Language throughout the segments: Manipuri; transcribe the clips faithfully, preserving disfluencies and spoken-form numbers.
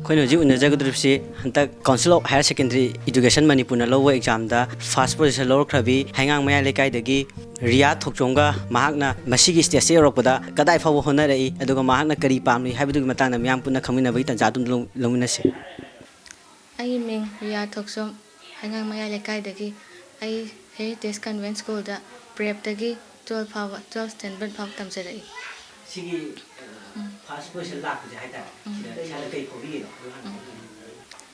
ꯑꯩꯈꯣꯏꯅ ꯍꯧꯖꯤꯛ ꯎꯅꯖꯒꯗꯧꯔꯤꯕꯁꯤ ꯍꯟꯗꯛ Council of Higher Secondary Education ꯃꯅꯤꯄꯨꯔꯅ ꯂꯧꯕ examꯗ first position ꯂꯧꯔꯛꯈ꯭ꯔꯕꯤ ꯍꯩꯉꯥꯡ ꯃꯌꯥꯏ ꯂꯩꯀꯥꯏꯗꯒꯤ ꯔꯤꯌꯥ ꯊꯣꯛꯆꯣꯝꯒ ꯃꯍꯥꯛꯅ ꯃꯁꯤꯒꯤ stageꯇ ꯌꯧꯔꯛꯄꯗ ꯀꯗꯥꯏ ꯐꯥꯎꯕ ꯍꯣꯠꯅꯔꯛꯏ, ꯑꯗꯨꯒ ꯃꯍꯥꯛꯅ ꯀꯔꯤ ꯄꯥꯝꯂꯤ ꯍꯥꯏꯕꯗꯨꯒꯤ ꯃꯇꯥꯡꯗ ꯃꯤꯌꯥꯝ ꯄꯨꯟꯅ ꯈꯪꯃꯤꯟꯅꯕꯒꯤ ꯇꯥꯟꯖꯥ ꯑꯗꯨꯝ ꯂꯧ-, ꯂꯧꯃꯤꯟꯅꯁꯤ꯫ ꯑꯩꯒꯤ ꯃꯤꯡ ꯔꯤꯌꯥ ꯊꯣꯛꯆꯣꯝ, ꯍꯩꯉꯥꯡ ꯃꯌꯥꯏ ꯂꯩꯀꯥꯏꯗꯒꯤ꯫ ꯑꯩ Heritage Convent Schoolꯗ prepꯇꯒꯤ twelve ꯐꯥꯎꯕ, twelve standard ꯐꯥꯎ ꯇꯝꯖꯔꯛꯏ꯫ ꯁꯤꯒꯤ, ꯑ, ꯎꯝ꯫ First position ꯂꯥꯛꯄꯁꯦ ꯍꯥꯏꯇꯥꯔꯦ, ꯎꯝ꯫ ꯁꯤꯗ ꯏꯁꯥꯗ ꯀꯩ ꯐꯥꯎꯕꯤꯒꯦ? ꯎꯝ꯫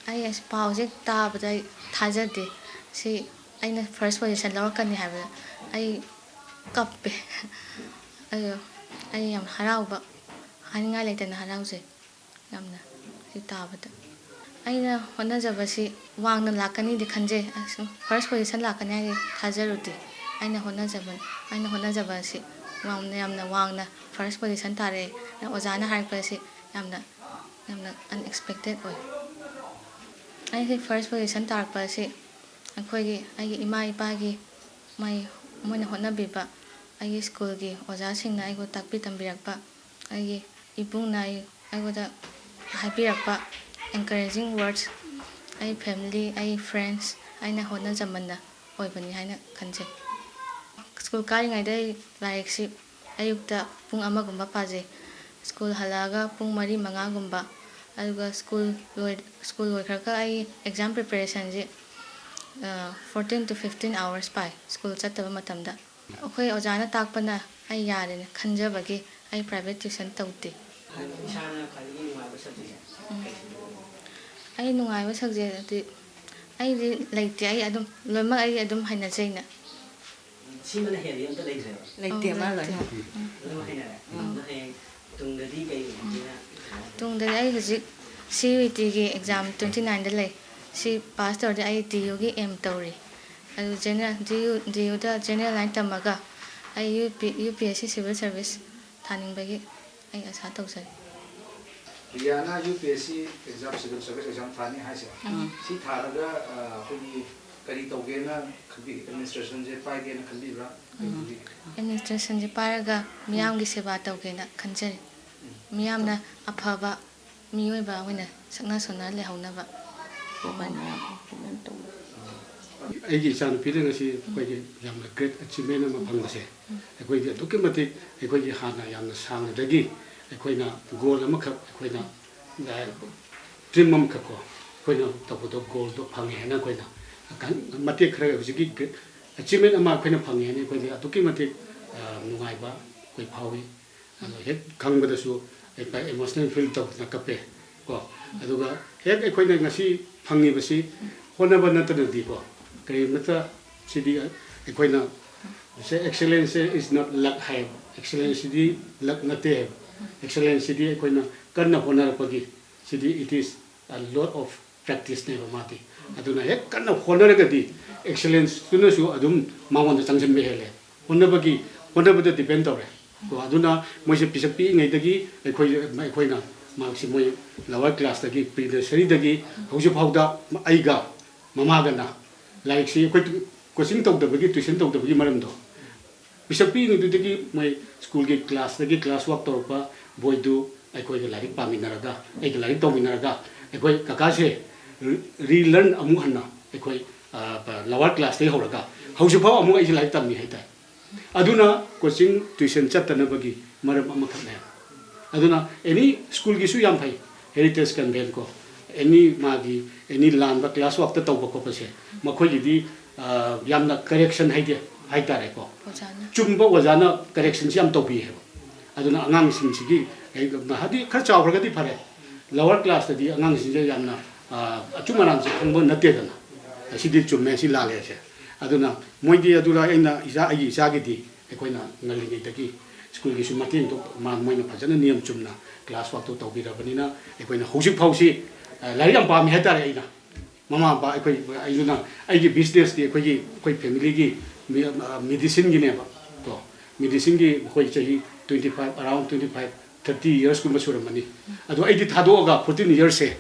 ꯑꯩ ꯑꯁ ꯄꯥꯎꯁꯦ ꯇꯥꯕꯗ ꯑꯩ ꯊꯥꯖꯗꯦ꯫ ꯁꯤ ꯑꯩꯅ first position ꯂꯧꯔꯛꯀꯅꯤ ꯍꯥꯏꯕꯗ ꯑꯩ ꯀꯞꯄꯦ꯫ ꯑꯗꯣ ꯑꯩ ꯌꯥꯝ ꯍꯔꯥꯎꯕ, ꯍꯥꯏꯅꯤꯡꯉꯥꯏ ꯂꯩꯇꯅ ꯍꯔꯥꯎꯖꯩ꯫ ꯌꯥꯝꯅ ꯁꯤ ꯇꯥꯕꯗ꯫ ꯑꯩꯅ ꯍꯣꯠꯅꯖꯕꯁꯤ ꯋꯥꯡꯅ ꯂꯥꯛꯀꯅꯤꯗꯤ ꯈꯟꯖꯩ꯫ ꯑꯁꯨꯝ first position ꯂꯥꯛꯀꯅꯤ ꯍꯥꯏꯗꯤ ꯊꯥꯖꯔꯨꯗꯦ꯫ ꯑꯩꯅ ꯍꯣꯠꯅꯖꯕ, ꯑꯩꯅ ꯍꯣꯠꯅꯖꯕ ꯑꯁꯤ ꯋꯥꯡꯅ, ꯌꯥꯝꯅ ꯋꯥꯡꯅ first position ꯇꯥꯔꯛꯑꯦ꯫ ꯑꯣꯖꯥꯅ ꯍꯥꯏꯔꯛꯄ ꯑꯁꯤ ꯌꯥꯝꯅ, ꯌꯥꯝꯅ unexpected ꯑꯣꯏ꯫ ꯑꯩꯁꯦ first position ꯇꯥꯔꯛꯄ ꯑꯁꯤ ꯑꯩꯈꯣꯏꯒꯤ, ꯑꯩꯒꯤ ꯏꯃꯥ ꯏꯄꯥꯒꯤ ꯃꯣꯏ, ꯃꯣꯏꯅ ꯍꯣꯠꯅꯕꯤꯕ, ꯑꯩꯒꯤ schoolꯒꯤ ꯑꯣꯖꯥꯁꯤꯡꯅ ꯑꯩꯕꯨ ꯇꯥꯛꯄꯤ ꯇꯝꯕꯤꯔꯛꯄ, ꯑꯩꯒꯤ ꯏꯕꯨꯡꯅ ꯑꯩ, ꯑꯩꯉꯣꯟꯗ ꯍꯥꯏꯕꯤꯔꯛꯄ encouraging words, ꯑꯩ family, ꯑꯩ friends, ꯑꯩꯅ ꯍꯣꯠꯅꯖꯃꯟꯗ ꯑꯣꯏꯕꯅꯤ ꯍꯥꯏꯅ ꯈꯟꯖꯩ꯫ School ꯀꯥꯔꯤꯉꯩꯗ ꯑꯩ ꯂꯥꯏꯔꯤꯛꯁꯤ ꯑꯌꯨꯛꯇ ꯄꯨꯡ ꯑꯃꯒꯨꯝꯕ ꯄꯥꯖꯩ꯫ School ꯍꯜꯂꯛꯑꯒ ꯄꯨꯡ ꯃꯔꯤ ꯃꯉꯥꯒꯨꯝꯕ, ꯑꯗꯨꯒ school ꯂꯣꯏ-, school ꯂꯣꯏꯈ꯭ꯔꯒ ꯑꯩ exam preparationꯁꯤ, ꯑ, fourteen to fifteen hours ꯄꯥꯏ school ꯆꯠꯇꯕ ꯃꯇꯝꯗ꯫ ꯑꯩꯈꯣꯏ ꯑꯣꯖꯥꯅ ꯇꯥꯛꯄꯅ ꯑꯩ ꯌꯥꯔꯦꯅ ꯈꯟꯖꯕꯒꯤ ꯑꯩ private tuition ꯇꯧꯗꯦ꯫ ꯏꯁꯥꯅ ꯈ꯭ꯋꯥꯏꯗꯒꯤ ꯅꯨꯡꯉꯥꯏꯕ subjectꯁꯦ ꯎꯝ꯫ ꯀꯩ subjectꯅꯣ? ꯑꯩ ꯅꯨꯡꯉꯥꯏꯕ subject ꯑꯗꯤ ꯑꯩꯗꯤ ꯂꯩꯇꯦ꯫ ꯑꯩ ꯑꯗꯨꯝ ꯂꯣꯏꯅꯃꯛ ꯑꯩ ꯑꯗꯨꯝ ꯍꯩꯅꯖꯩꯅ꯫ ꯁꯤꯃꯅ ꯍꯦꯜꯂꯤ ꯑꯝꯇ ꯂꯩꯇ꯭ꯔꯦꯕ? ꯂꯩꯇꯦ, ꯑꯧ, ꯃꯥ ꯂꯩꯇꯦ꯫ ꯂꯣꯏꯅꯃꯛ꯫ ꯎꯝ꯫ ꯂꯣꯏꯅꯃꯛ ꯍꯩꯅꯔꯦ꯫ ꯎꯝ꯫ ꯑꯗꯣ ꯍꯌꯦꯡ ꯇꯨꯡꯗꯗꯤ ꯀꯩ ꯑꯣꯏꯒꯦꯅ? ꯇꯨꯡꯗꯗꯤ ꯑꯩ ꯍꯧꯖꯤꯛ CUETꯒꯤ exam twenty nineꯗ ꯂꯩ꯫ ꯁꯤ pass ꯇꯧꯔꯗꯤ ꯑꯩ DUꯒꯤ aim ꯇꯧꯔꯤ꯫ ꯑꯗꯨ general, DU, DUꯗ general line ꯇꯝꯃꯒ ꯑꯩ UP, UPSC civil service ꯊꯥꯅꯤꯡꯕꯒꯤ ꯑꯩ ꯑꯁꯥ ꯇꯧꯖꯔꯤ꯫ Riyana UPSC exam, civil service exam ꯊꯥꯅꯤ ꯍꯥꯏꯁꯦ, ꯎꯝ꯫ ꯁꯤ ꯊꯥꯔꯒ, ꯑ, ꯑꯩꯈꯣꯏꯒꯤ ꯀꯔꯤ ꯇꯧꯒꯦꯅ ꯈꯟꯕꯤꯒꯦ? Administrationꯁꯦ ꯄꯥꯏꯒꯦꯅ ꯈꯟꯕꯤꯕ꯭ꯔꯥ? ꯀꯔꯤ ꯎꯝ꯫ ꯈꯟꯕꯤꯒꯦ? Administrationꯁꯦ ꯄꯥꯏꯔꯒ ꯃꯤꯌꯥꯝꯒꯤ ꯁꯦꯕꯥ ꯇꯧꯒꯦꯅ ꯈꯟꯖꯔꯤ꯫ ꯎꯝ꯫ ꯃꯤꯌꯥꯝꯅ ꯑꯐꯕ ꯃꯤꯑꯣꯏꯕ ꯑꯣꯏꯅ ꯁꯛꯅ ꯁꯣꯟꯅ ꯂꯩꯍꯧꯅꯕ ꯄꯣꯛꯄꯅꯤ꯫ ꯑꯩꯒꯤ ꯏꯆꯥꯅꯨꯄꯤꯗ ꯉꯁꯤ ꯑꯩꯈꯣꯏꯒꯤ ꯌꯥꯝꯅ great achievement ꯑꯃ ꯐꯪꯕꯁꯦ ꯑꯩꯈꯣꯏꯗꯤ ꯑꯗꯨꯛꯀꯤ ꯃꯇꯤꯛ ꯑꯩꯈꯣꯏꯒꯤ ꯍꯥꯟꯅ ꯌꯥꯝꯅ ꯁꯥꯡꯅꯗꯒꯤ ꯑꯩꯈꯣꯏꯅ goal ꯑꯃꯈꯛ ꯑꯩꯈꯣꯏꯅ dream ꯑꯃꯈꯛ ꯀꯣ ꯑꯩꯈꯣꯏꯅ ꯇꯧꯕꯗꯣ goalꯗꯣ ꯐꯪꯉꯦ ꯍꯥꯏꯅ ꯑꯩꯈꯣꯏꯅ ꯃꯇꯦꯛ ꯈꯔ ꯍꯧꯖꯤꯛꯀꯤ achievement ꯑꯃ ꯑꯩꯈꯣꯏꯅ ꯐꯪꯉꯦ ꯍꯥꯏꯅ ꯑꯩꯈꯣꯏꯗꯤ ꯑꯗꯨꯛꯀꯤ ꯃꯇꯤꯛ ꯅꯨꯡꯉꯥꯏꯕ ꯑꯩꯈꯣꯏ ꯐꯥꯎꯏ꯫ ꯑꯗꯣ ꯍꯦꯛ ꯈꯪꯕꯗꯁꯨ ꯍꯦꯛꯇ emotional feel ꯇꯧꯗꯅ ꯀꯞꯄꯦ ꯀꯣ꯫ ꯑꯗꯨꯒ ꯍꯦꯛ ꯑꯩꯈꯣꯏꯅ ꯉꯁꯤ ꯐꯪꯉꯤꯕꯁꯤ ꯍꯣꯠꯅꯕ ꯅꯠꯇꯅꯗꯤꯀꯣ ꯀꯔꯤꯃꯠꯇ ꯁꯤꯗꯤ ꯑꯩꯈꯣꯏꯅ excellence is not luck ꯍꯥꯏꯌꯦꯕ꯫ Excellenceꯁꯤꯗꯤ luck ꯅꯠꯇꯦ ꯍꯥꯏꯕ꯫ Excellenceꯁꯤꯗꯤ ꯑꯩꯈꯣꯏꯅ ꯀꯟꯅ ꯍꯣꯠꯅꯔꯛꯄꯒꯤ ꯁꯤꯗꯤ it is a lot of practiceꯅꯦꯕ ꯃꯥꯗꯤ꯫ ꯑꯗꯨꯅ ꯍꯦꯛ ꯀꯟꯅ ꯍꯣꯠꯅꯔꯒꯗꯤ excellenceꯇꯨꯅꯁꯨ ꯑꯗꯨꯝ ꯃꯉꯣꯟꯗ ꯆꯪꯁꯤꯟꯕ ꯍꯦꯜꯂꯦ꯫ ꯍꯣꯠꯅꯕꯒꯤ ꯍꯣꯠꯅꯕꯗ depend ꯇꯧꯔꯦ꯫ ꯀꯣ ꯑꯗꯨꯅ ꯃꯣꯏꯁꯦ ꯄꯤꯁꯛ ꯄꯤꯛꯏꯉꯩꯗꯒꯤ ꯑꯩꯈꯣꯏ ꯑꯩꯈꯣꯏꯅ ꯃꯍꯥꯛꯁꯤ ꯃꯣꯏ lower classꯇꯒꯤ pre nurseryꯗꯒꯤ ꯍꯧꯖꯤꯛ ꯐꯥꯎꯗ ꯑꯩꯒ ꯃꯃꯥꯒꯅ ꯂꯥꯏꯔꯤꯛꯁꯤ ꯑꯩꯈꯣꯏ coaching ꯇꯧꯗꯕꯒꯤ tuition ꯇꯧꯗꯕꯒꯤ ꯃꯔꯝꯗꯣ ꯄꯤꯁꯛ ꯄꯤꯛꯏꯉꯩꯗꯨꯗꯒꯤ ꯃꯣꯏ schoolꯒꯤ classꯇꯒꯤ class work ꯇꯧꯔꯛꯄ ꯕꯣꯏꯗꯨ ꯑꯩꯈꯣꯏꯒ ꯂꯥꯏꯔꯤꯛ ꯄꯥꯃꯤꯟꯅꯔꯒ ꯑꯩꯒ ꯂꯥꯏꯔꯤꯛ ꯇꯧꯃꯤꯟꯅꯔꯒ ꯑꯩꯈꯣꯏ ꯀꯀꯥꯁꯦ relearn ꯑꯃꯨꯛ ꯍꯟꯅ ꯑꯩꯈꯣꯏ lower classꯇꯒꯤ ꯍꯧꯔꯒ ꯍꯧꯖꯤꯛꯐꯥꯎ ꯑꯃꯨꯛ ꯑꯩꯁꯦ ꯂꯥꯏꯔꯤꯛ ꯇꯝꯃꯤ ꯍꯥꯏꯇꯥꯔꯦ꯫ ꯑꯗꯨꯅ coaching tuition ꯆꯠꯇꯅꯕꯒꯤ ꯃꯔꯝ ꯑꯃꯈꯛꯅꯦ꯫ ꯑꯗꯨꯅ any schoolꯒꯤꯁꯨ ꯌꯥꯝ ꯐꯩ heritage convent ꯀꯣ any ꯃꯥꯒꯤ any ꯂꯥꯟꯕ class workꯇ ꯇꯧꯕ ꯈꯣꯠꯄꯁꯦ ꯃꯈꯣꯏꯒꯤꯗꯤ ꯌꯥꯝꯅ correction ꯍꯥꯏꯗꯤ ꯍꯥꯏꯇꯥꯔꯦꯀꯣ꯫ ꯆꯨꯝꯕ ꯑꯣꯖꯥꯅ correctionꯁꯤ ꯌꯥꯝ ꯇꯧꯕꯤ ꯍꯥꯏꯕ꯫ ꯑꯗꯨꯅ ꯑꯉꯥꯡꯁꯤꯡꯁꯤꯒꯤ ꯍꯥꯏꯗꯤ ꯈꯔ ꯆꯥꯎꯈ꯭ꯔꯒꯗꯤ ꯐꯔꯦ꯫ Lower classꯇꯗꯤ ꯑꯉꯥꯡꯁꯤꯡꯁꯦ ꯌꯥꯝꯅ ꯑꯆꯨꯝ ꯑꯔꯥꯟꯁꯦ ꯈꯪꯕ ꯅꯠꯇꯦꯗꯅ꯫ ꯁꯤꯗꯤ ꯆꯨꯝꯃꯦ ꯁꯤ ꯂꯥꯜꯂꯦꯁꯦ꯫ ꯑꯗꯨꯅ ꯃꯣꯏꯗꯤ ꯑꯗꯨꯗ ꯑꯩꯅ ꯏꯆꯥ ꯑꯩꯒꯤ ꯏꯆꯥꯒꯤꯗꯤ ꯑꯩꯈꯣꯏꯅ ꯉꯜꯂꯤꯉꯩꯗꯒꯤ schoolꯒꯤꯁꯨ ꯃꯇꯦꯡꯗꯣ ꯃꯣꯏꯅ ꯐꯖꯅ ꯅꯤꯌꯝ ꯆꯨꯝꯅ class workꯇꯣ ꯇꯧꯕꯤꯔꯕꯅꯤꯅ ꯑꯩꯈꯣꯏꯅ ꯍꯧꯖꯤꯛ ꯐꯥꯎꯁꯤ ꯂꯥꯏꯔꯤꯛ ꯌꯥꯝ ꯄꯥꯝꯃꯤ ꯍꯥꯏꯇꯥꯔꯦ꯫ ꯑꯩꯅ ꯃꯃꯥ ꯃꯄꯥ ꯑꯩꯈꯣꯏ ꯑꯩꯗꯨꯅ ꯑꯩꯒꯤ businessꯇꯤ ꯑꯩꯈꯣꯏꯒꯤ ꯑꯩꯈꯣꯏ familyꯒꯤ medicineꯒꯤꯅꯦꯕ꯫ ꯀꯣ medicineꯒꯤ ꯑꯩꯈꯣꯏ ꯆꯍꯤ twenty five around twenty five thirty yearsꯀꯨꯝꯕ ꯁꯨꯔꯝꯃꯅꯤ꯫ ꯑꯗꯣ ꯑꯩꯗꯤ ꯊꯥꯗꯣꯛꯑꯒ fourteen yearsꯁꯦ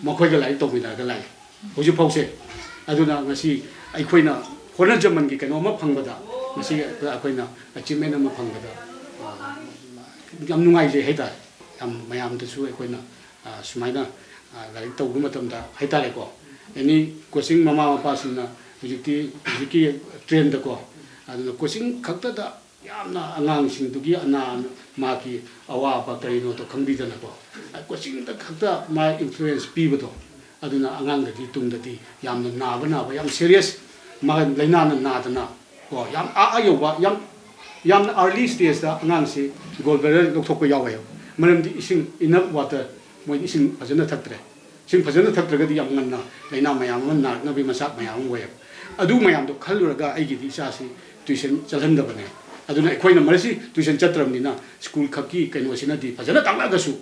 ꯃꯈꯣꯏꯒ ꯂꯥꯏꯔꯤꯛ ꯇꯧꯃꯤꯟꯅꯔꯒ ꯂꯥꯛꯑꯦ ꯍꯧꯖꯤꯛꯐꯥꯎꯁꯦ꯫ ꯑꯗꯨꯅ ꯉꯁꯤ ꯑꯩꯈꯣꯏꯅ ꯍꯣꯠꯅꯖꯃꯟꯒꯤ ꯀꯩꯅꯣ ꯑꯃ ꯐꯪꯕꯗ ꯉꯁꯤ ꯑꯩꯈꯣꯏꯅ achievement ꯑꯃ ꯐꯪꯕꯗ ꯌꯥꯝ ꯅꯨꯡꯉꯥꯏꯖꯩ ꯍꯥꯏꯇꯥꯔꯦ꯫ ꯌꯥꯝ ꯃꯌꯥꯝꯗꯁꯨ ꯑꯩꯈꯣꯏꯅ ꯑ, ꯁꯨꯃꯥꯏꯅ, ꯑ, ꯂꯥꯏꯔꯤꯛ ꯇꯧꯕ ꯃꯇꯝꯗ ꯍꯥꯏꯇꯥꯔꯦꯀꯣ, ꯑꯦꯅꯤ ꯀꯣꯆꯤꯡ, ꯃꯃꯥ ꯃꯄꯥꯁꯤꯡꯅ ꯍꯧꯖꯤꯛꯇꯤ, ꯍꯧꯖꯤꯛꯀꯤ ꯇ꯭ꯔꯦꯟꯗꯀꯣ, ꯑꯗꯨꯅ ꯀꯣꯆꯤꯡ ꯈꯛꯇꯗ ꯌꯥꯝꯅ ꯑꯉꯥꯡꯁꯤꯡꯗꯨꯒꯤ ꯑꯅꯥ, ꯃꯥꯒꯤ ꯑꯋꯥꯕ ꯀꯔꯤꯅꯣꯗꯣ ꯈꯪꯕꯤꯗꯅꯀꯣ, ꯀꯣꯆꯤꯡꯗ ꯈꯛꯇ ꯃꯥ ꯏꯟꯐ꯭ꯂꯨꯌꯦꯟꯁ ꯄꯤꯕꯗꯣ, ꯑꯗꯨꯅ ꯑꯉꯥꯡꯗꯗꯤ ꯇꯨꯡꯗꯗꯤ ꯌꯥꯝꯅ ꯅꯥꯕ, ꯅꯥꯕ, ꯌꯥꯝ ꯁꯦꯔꯤꯌꯁ, ꯃꯥ ꯂꯥꯏꯅꯥꯅ ꯅꯥꯗꯅ ꯀꯣ, ꯌꯥꯝ ꯑꯥ, ꯑꯥ ꯌꯧꯕ, ꯌꯥꯝ, ꯌꯥꯝꯅ ꯑꯥꯔꯂꯤ ꯁ꯭ꯇꯦꯖꯇ ꯑꯉꯥꯡꯁꯤ ꯒꯣꯜ ꯕ꯭ꯂꯦꯗꯔ ꯂꯧꯊꯣꯛꯄ ꯌꯥꯎꯋꯦꯕ꯫ ꯃꯔꯝꯗꯤ ꯏꯁꯤꯡ, ꯏꯅꯐ ꯋꯥꯇꯔ, ꯃꯣꯏꯗꯤ ꯏꯁꯤꯡ ꯐꯖꯅ ꯊꯛꯇ꯭ꯔꯦ꯫ ꯏꯁꯤꯡ ꯐꯖꯅ ꯊꯛꯇ꯭ꯔꯒꯗꯤ ꯌꯥꯝ ꯉꯟꯅ ꯂꯥꯏꯅꯥ ꯃꯌꯥꯝ ꯑꯃ ꯅꯥꯔꯛꯅꯕꯒꯤ ꯃꯆꯥꯛ ꯃꯌꯥꯝ ꯑꯃ ꯑꯣꯏꯌꯦꯕ꯫ ꯑꯗꯨ ꯃꯌꯥꯝꯗꯣ ꯈꯜꯂꯨꯔꯒ ꯑꯩꯒꯤꯗꯤ ꯏꯆꯥꯁꯤ ꯇ꯭ꯌꯨꯁꯟ ꯆꯠꯍꯟꯗꯕꯅꯦ꯫ ꯑꯗꯨꯅ ꯑꯩꯈꯣꯏꯅ ꯃꯔꯛꯁꯤ ꯇ꯭ꯌꯨꯁꯟ ꯆꯠꯇ꯭ꯔꯕꯅꯤꯅ ꯁ꯭ꯀꯨꯜ ꯈꯛꯀꯤ ꯀꯩꯅꯣꯁꯤꯅꯗꯤ ꯐꯖꯅ ꯇꯥꯛꯂꯛꯑꯒꯁꯨ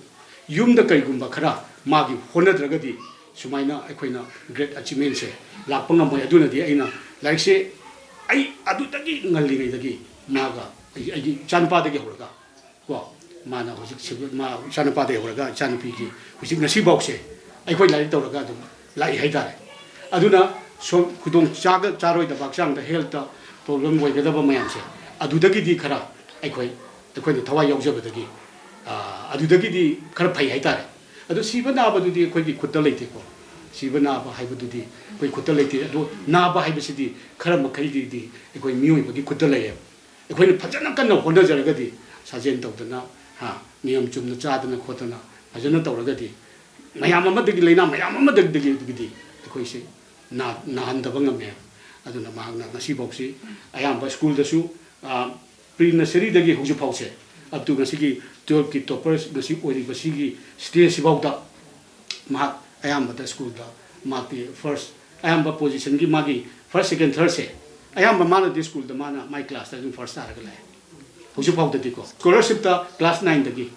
ꯌꯨꯝꯗ ꯀꯔꯤꯒꯨꯝꯕ ꯈꯔ ꯃꯥꯒꯤ ꯍꯣꯠꯅꯗ꯭ꯔꯒꯗꯤ ꯁꯨꯃꯥꯏꯅ ꯑꯩꯈꯣꯏꯅ ꯒ꯭ꯔꯦꯠ ꯑꯆꯤꯞꯃꯦꯟꯁꯦ ꯂꯥꯛꯄ ꯉꯝꯃꯣꯏ꯫ ꯑꯗꯨꯅꯗꯤ ꯑꯩꯅ ꯂꯥꯏꯔꯤꯛꯁꯦ ꯑꯩ ꯑꯗꯨꯗꯒꯤ ꯉꯜꯂꯤꯉꯩꯗꯒꯤ ꯃꯥꯒ ꯑꯩ, ꯑꯩꯒꯤ ꯏꯆꯥꯅꯨꯄꯥꯗꯒꯤ ꯍꯧꯔꯒ ꯀꯣ, ꯃꯥꯅ ꯍꯧꯖꯤꯛ ꯁꯤꯚꯤꯜ, ꯃꯥ ꯏꯆꯥꯅꯨꯄꯥꯗꯒꯤ ꯍꯧꯔꯒ ꯏꯆꯥꯅꯨꯄꯤꯒꯤ ꯍꯧꯖꯤꯛ ꯉꯁꯤꯐꯥꯎꯁꯦ ꯑꯩꯈꯣꯏ ꯂꯥꯏꯔꯤꯛ ꯇꯧꯔꯒ ꯑꯗꯨꯝ ꯂꯥꯛꯏ ꯍꯥꯏꯇꯥꯔꯦ꯫ ꯑꯗꯨꯅ ꯁꯣꯝ ꯈꯨꯗꯣꯡ ꯆꯥꯒ-, ꯆꯥꯔꯣꯏꯗꯕ, ꯍꯛꯆꯥꯡꯗ ꯍꯦꯜꯠꯇ ꯄ꯭ꯔꯣꯕ꯭ꯂꯦꯝ ꯑꯣꯏꯒꯗꯕ ꯃꯌꯥꯝꯁꯦ ꯑꯗꯨꯗꯒꯤꯗꯤ ꯈꯔ ꯑꯩꯈꯣꯏ, ꯑꯩꯈꯣꯏꯅ ꯊꯋꯥꯏ ꯌꯥꯎꯖꯕꯗꯒꯤ, ꯑꯥ, ꯑꯗꯨꯗꯒꯤꯗꯤ ꯈꯔ ꯐꯩ ꯍꯥꯏꯇꯥꯔꯦ꯫ ꯑꯗꯣ ꯁꯤꯕ ꯅꯥꯕꯗꯨꯗꯤ ꯑꯩꯈꯣꯏꯒꯤ ꯈꯨꯠꯇ ꯂꯩꯇꯦꯀꯣ꯫ ꯁꯤꯕ ꯅꯥꯕ ꯍꯥꯏꯕꯗꯨꯗꯤ ꯑꯩꯈꯣꯏ ꯈꯨꯠꯇ ꯂꯩꯇꯦ꯫ ꯑꯗꯣ ꯅꯥꯕ ꯍꯥꯏꯕꯁꯤꯗꯤ ꯈꯔ ꯃꯈꯩꯗꯤ ꯑꯩꯈꯣꯏ ꯃꯤꯑꯣꯏꯕꯒꯤ ꯈꯨꯠꯇ ꯂꯩꯌꯦꯕ꯫ ꯑꯩꯈꯣꯏꯅ ꯐꯖꯅ ꯀꯟꯅ ꯍꯣꯠꯅꯖꯔꯒꯗꯤ, ꯁꯥꯖꯦꯜ ꯇꯧꯗꯅ, ꯍꯥ, ꯅꯤꯌꯝ ꯆꯨꯝꯅ ꯆꯥꯗꯅ ꯈꯣꯠꯇꯅ ꯐꯖꯅ ꯇꯧꯔꯒꯗꯤ, ꯃꯌꯥꯝ ꯑꯃꯗꯒꯤ, ꯂꯥꯏꯅꯥ ꯃꯌꯥꯝ ꯑꯃꯗꯒꯤꯗꯤ ꯑꯩꯈꯣꯏꯁꯦ ꯅꯥ-, ꯅꯥꯍꯟꯗꯕ ꯉꯝꯃꯦ꯫ ꯑꯗꯨꯅ ꯃꯍꯥꯛꯅ ꯉꯁꯤꯐꯥꯎꯁꯤ ꯑꯌꯥꯝꯕ ꯁ꯭ꯀꯨꯜꯗꯁꯨ, ꯑ, ꯄ꯭ꯔꯤ ꯅꯔꯁꯔꯤꯗꯒꯤ ꯍꯧꯖꯤꯛꯐꯥꯎꯁꯦ, up to ꯉꯁꯤꯒꯤ ꯇꯨꯌꯦꯜꯐꯀꯤ ꯇꯣꯄꯔꯁ ꯉꯁꯤ ꯑꯣꯏꯔꯤꯕꯁꯤꯒꯤ ꯁ꯭ꯇꯦꯖꯁꯤꯐꯥꯎꯗ ꯃꯍꯥꯛ ꯑꯌꯥꯝꯕꯗ ꯁ꯭ꯀꯨꯜꯗ ꯃꯍꯥꯛꯇꯤ ꯐꯥꯔꯁ, ꯑꯌꯥꯝꯕ ꯄꯣꯖꯤꯁꯟꯒꯤ ꯃꯥꯒꯤ ꯐꯥꯔꯁ, ꯁꯦꯀꯦꯟ, ꯊꯥꯔꯠꯁꯦ ꯑꯌꯥꯝꯕ ꯃꯥꯅꯗꯤ ꯁ꯭ꯀꯨꯜꯗ ꯃꯥꯅ ꯃꯥꯏ ꯀ꯭ꯂꯥꯁꯇ ꯑꯗꯨꯝ ꯐꯥꯔꯁ ꯇꯥꯔꯒ ꯂꯥꯛꯑꯦ꯫ ꯍꯧꯖꯤꯛꯐꯥꯎꯗꯗꯤꯀꯣ, ꯁ꯭ꯀꯣꯂꯔꯁꯤꯞꯇ ꯀ꯭ꯂꯥꯁ ꯅꯥꯏꯟꯗꯒꯤ,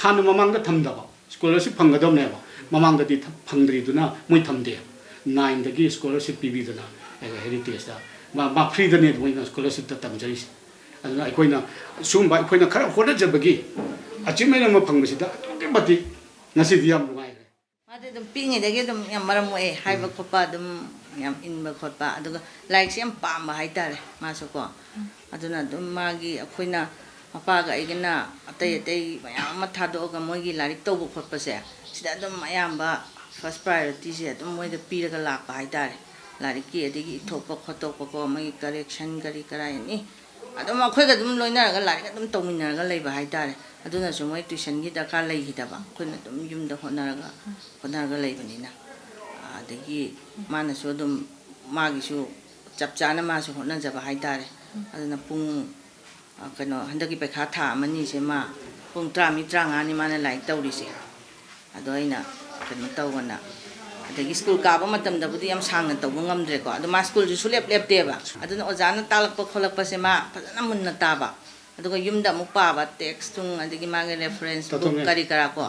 ꯍꯥꯟꯅ ꯃꯃꯥꯡꯗ ꯊꯝꯗꯕ, ꯁ꯭ꯀꯣꯂꯔꯁꯤꯞ ꯐꯪꯒꯗꯕꯅꯦꯕ, ꯃꯃꯥꯡꯗꯗꯤ ꯊ-, ꯐꯪꯗ꯭ꯔꯤꯗꯨꯅ ꯃꯣꯏ ꯊꯝꯗꯦ꯫ ꯅꯥꯏꯟꯗꯒꯤ ꯁ꯭ꯀꯣꯂꯔꯁꯤꯞ ꯄꯤꯕꯤꯗꯅ ꯑꯩꯈꯣꯏ ꯍꯦꯔꯤꯇꯦꯖꯇ ꯃꯥ, ꯃꯥ ꯐ꯭ꯔꯤꯗꯅꯦ ꯃꯣꯏꯅ ꯁ꯭ꯀꯣꯂꯔꯁꯤꯞꯇ ꯇꯝꯖꯔꯤꯁꯦ꯫ ꯑꯗꯨꯅ ꯑꯩꯈꯣꯏꯅ ꯁꯨꯝꯕ ꯑꯩꯈꯣꯏꯅ ꯈꯔ ꯍꯣꯠꯅꯖꯕꯒꯤ ꯑꯆꯤꯞꯃꯦꯟ ꯑꯃ ꯐꯪꯕꯁꯤꯗ ꯑꯗꯨꯛꯀꯤ ꯃꯇꯤꯛ ꯉꯁꯤꯗꯤ ꯌꯥꯝ ꯅꯨꯡꯉꯥꯏꯔꯦ꯫ ꯃꯥꯗꯤ ꯑꯗꯨꯝ ꯄꯤꯛꯏꯉꯩꯗꯒꯤ ꯑꯗꯨꯝ ꯌꯥꯝ ꯃꯔꯝ ꯃꯣꯛꯑꯦ, ꯍꯥꯏꯕ ꯎꯝ꯫ ꯈꯣꯠꯄ ꯑꯗꯨꯝ ꯌꯥꯝ ꯏꯟꯕ ꯈꯣꯠꯄ, ꯑꯗꯨꯒ ꯂꯥꯏꯔꯤꯛꯁꯦ ꯌꯥꯝ ꯄꯥꯝꯕ ꯍꯥꯏꯇꯥꯔꯦ ꯃꯥꯁꯨꯀꯣ꯫ ꯑꯗꯨꯅ ꯑꯗꯨꯝ ꯃꯥꯒꯤ ꯑꯩꯈꯣꯏꯅ, ꯃꯄꯥꯒ ꯑꯩꯒꯅ ꯑꯇꯩ ꯑꯇꯩ ꯃꯌꯥꯝ ꯑꯃ ꯊꯥꯗꯣꯛꯑꯒ ꯃꯣꯏꯒꯤ ꯂꯥꯏꯔꯤꯛ ꯇꯧꯕ ꯈꯣꯠꯄꯁꯦ, ꯁꯤꯗ ꯑꯗꯨꯝ ꯑꯌꯥꯝꯕ ꯐꯥꯔꯁ ꯄ꯭ꯔꯥꯏꯌꯣꯔꯤꯇꯤꯁꯦ ꯑꯗꯨꯝ ꯃꯣꯏꯗ ꯄꯤꯔꯒ ꯂꯥꯛꯄ ꯍꯥꯏꯇꯥꯔꯦ꯫ ꯂꯥꯏꯔꯤꯛꯀꯤ, ꯑꯗꯒꯤ ꯏꯊꯣꯛꯄ ꯈꯣꯠꯇꯣꯛꯄꯀꯣ, ꯃꯣꯏꯒꯤ ꯀꯔꯦꯛꯁꯟ ꯀꯔꯤ ꯀꯔꯥ ꯑꯦꯅꯤ, ꯑꯗꯨꯝ ꯑꯩꯈꯣꯏꯒ ꯑꯗꯨꯝ ꯂꯣꯏꯅꯔꯒ ꯂꯥꯏꯔꯤꯛ ꯑꯗꯨꯝ ꯇꯧꯃꯤꯟꯅꯔꯒ ꯂꯩꯕ ꯍꯥꯏꯇꯥꯔꯦ꯫ ꯑꯗꯨꯅꯁꯨ ꯃꯣꯏ ꯇ꯭ꯋꯤꯁꯟꯒꯤ ꯗꯔꯀꯥꯔ ꯂꯩꯈꯤꯗꯕ, ꯑꯩꯈꯣꯏꯅ ꯑꯗꯨꯝ ꯌꯨꯝꯗ ꯍꯣꯠꯅꯔꯒ ꯍꯣꯠꯅꯔꯒ ꯂꯩꯕꯅꯤꯅ꯫ ꯑꯗꯒꯤ ꯃꯥꯅꯁꯨ ꯑꯗꯨꯝ ꯃꯥꯒꯤꯁꯨ ꯆꯞ ꯆꯥꯅ ꯃꯥꯁꯨ ꯍꯣꯠꯅꯖꯕ ꯍꯥꯏꯇꯥꯔꯦ꯫ ꯑꯗꯨꯅ ꯄꯨꯡ, ꯑ, ꯀꯩꯅꯣ, ꯍꯟꯗꯛꯀꯤ ꯄꯩꯈꯥ ꯊꯥ ꯑꯃꯅꯤꯁꯦ ꯃꯥ ꯄꯨꯡ ꯇꯔꯥꯃꯔꯤ ꯇꯔꯥꯃꯉꯥꯅꯤ ꯃꯥꯅ ꯂꯥꯏꯔꯤꯛ ꯇꯧꯔꯤꯁꯦ꯫ ꯑꯗꯣ ꯑꯩꯅ ꯀꯩꯅꯣ ꯇꯧꯕꯅ, ꯑꯗꯒꯤ ꯁ꯭ꯀꯨꯜ ꯀꯥꯕ ꯃꯇꯝꯗꯕꯨꯗꯤ ꯌꯥꯝ ꯁꯥꯡꯅ ꯇꯧꯕ ꯉꯝꯗ꯭ꯔꯦꯀꯣ꯫ ꯑꯗꯣ ꯃꯥ ꯁ꯭ꯀꯨꯜꯁꯨ ꯁꯨꯂꯦꯞ ꯂꯦꯞꯇꯦꯕ꯫ ꯑꯗꯨꯅ ꯑꯣꯖꯥꯅ ꯇꯥꯛꯂꯛꯄ ꯈꯣꯠꯂꯛꯄꯁꯦ ꯃꯥ ꯐꯖꯅ ꯃꯨꯟꯅ ꯇꯥꯕ꯫ ꯑꯗꯨꯒ ꯌꯨꯝꯗ ꯑꯃꯨꯛ ꯄꯥꯕ, ꯇꯦꯛꯁ ꯅꯨꯡ, ꯑꯗꯒꯤ ꯃꯥꯒꯤ ꯔꯦꯐꯔꯦꯟꯁ ꯕꯨꯛ ꯇꯥꯊꯣꯛꯅꯦ꯫ ꯀꯔꯤ ꯀꯔꯥ ꯀꯣ꯫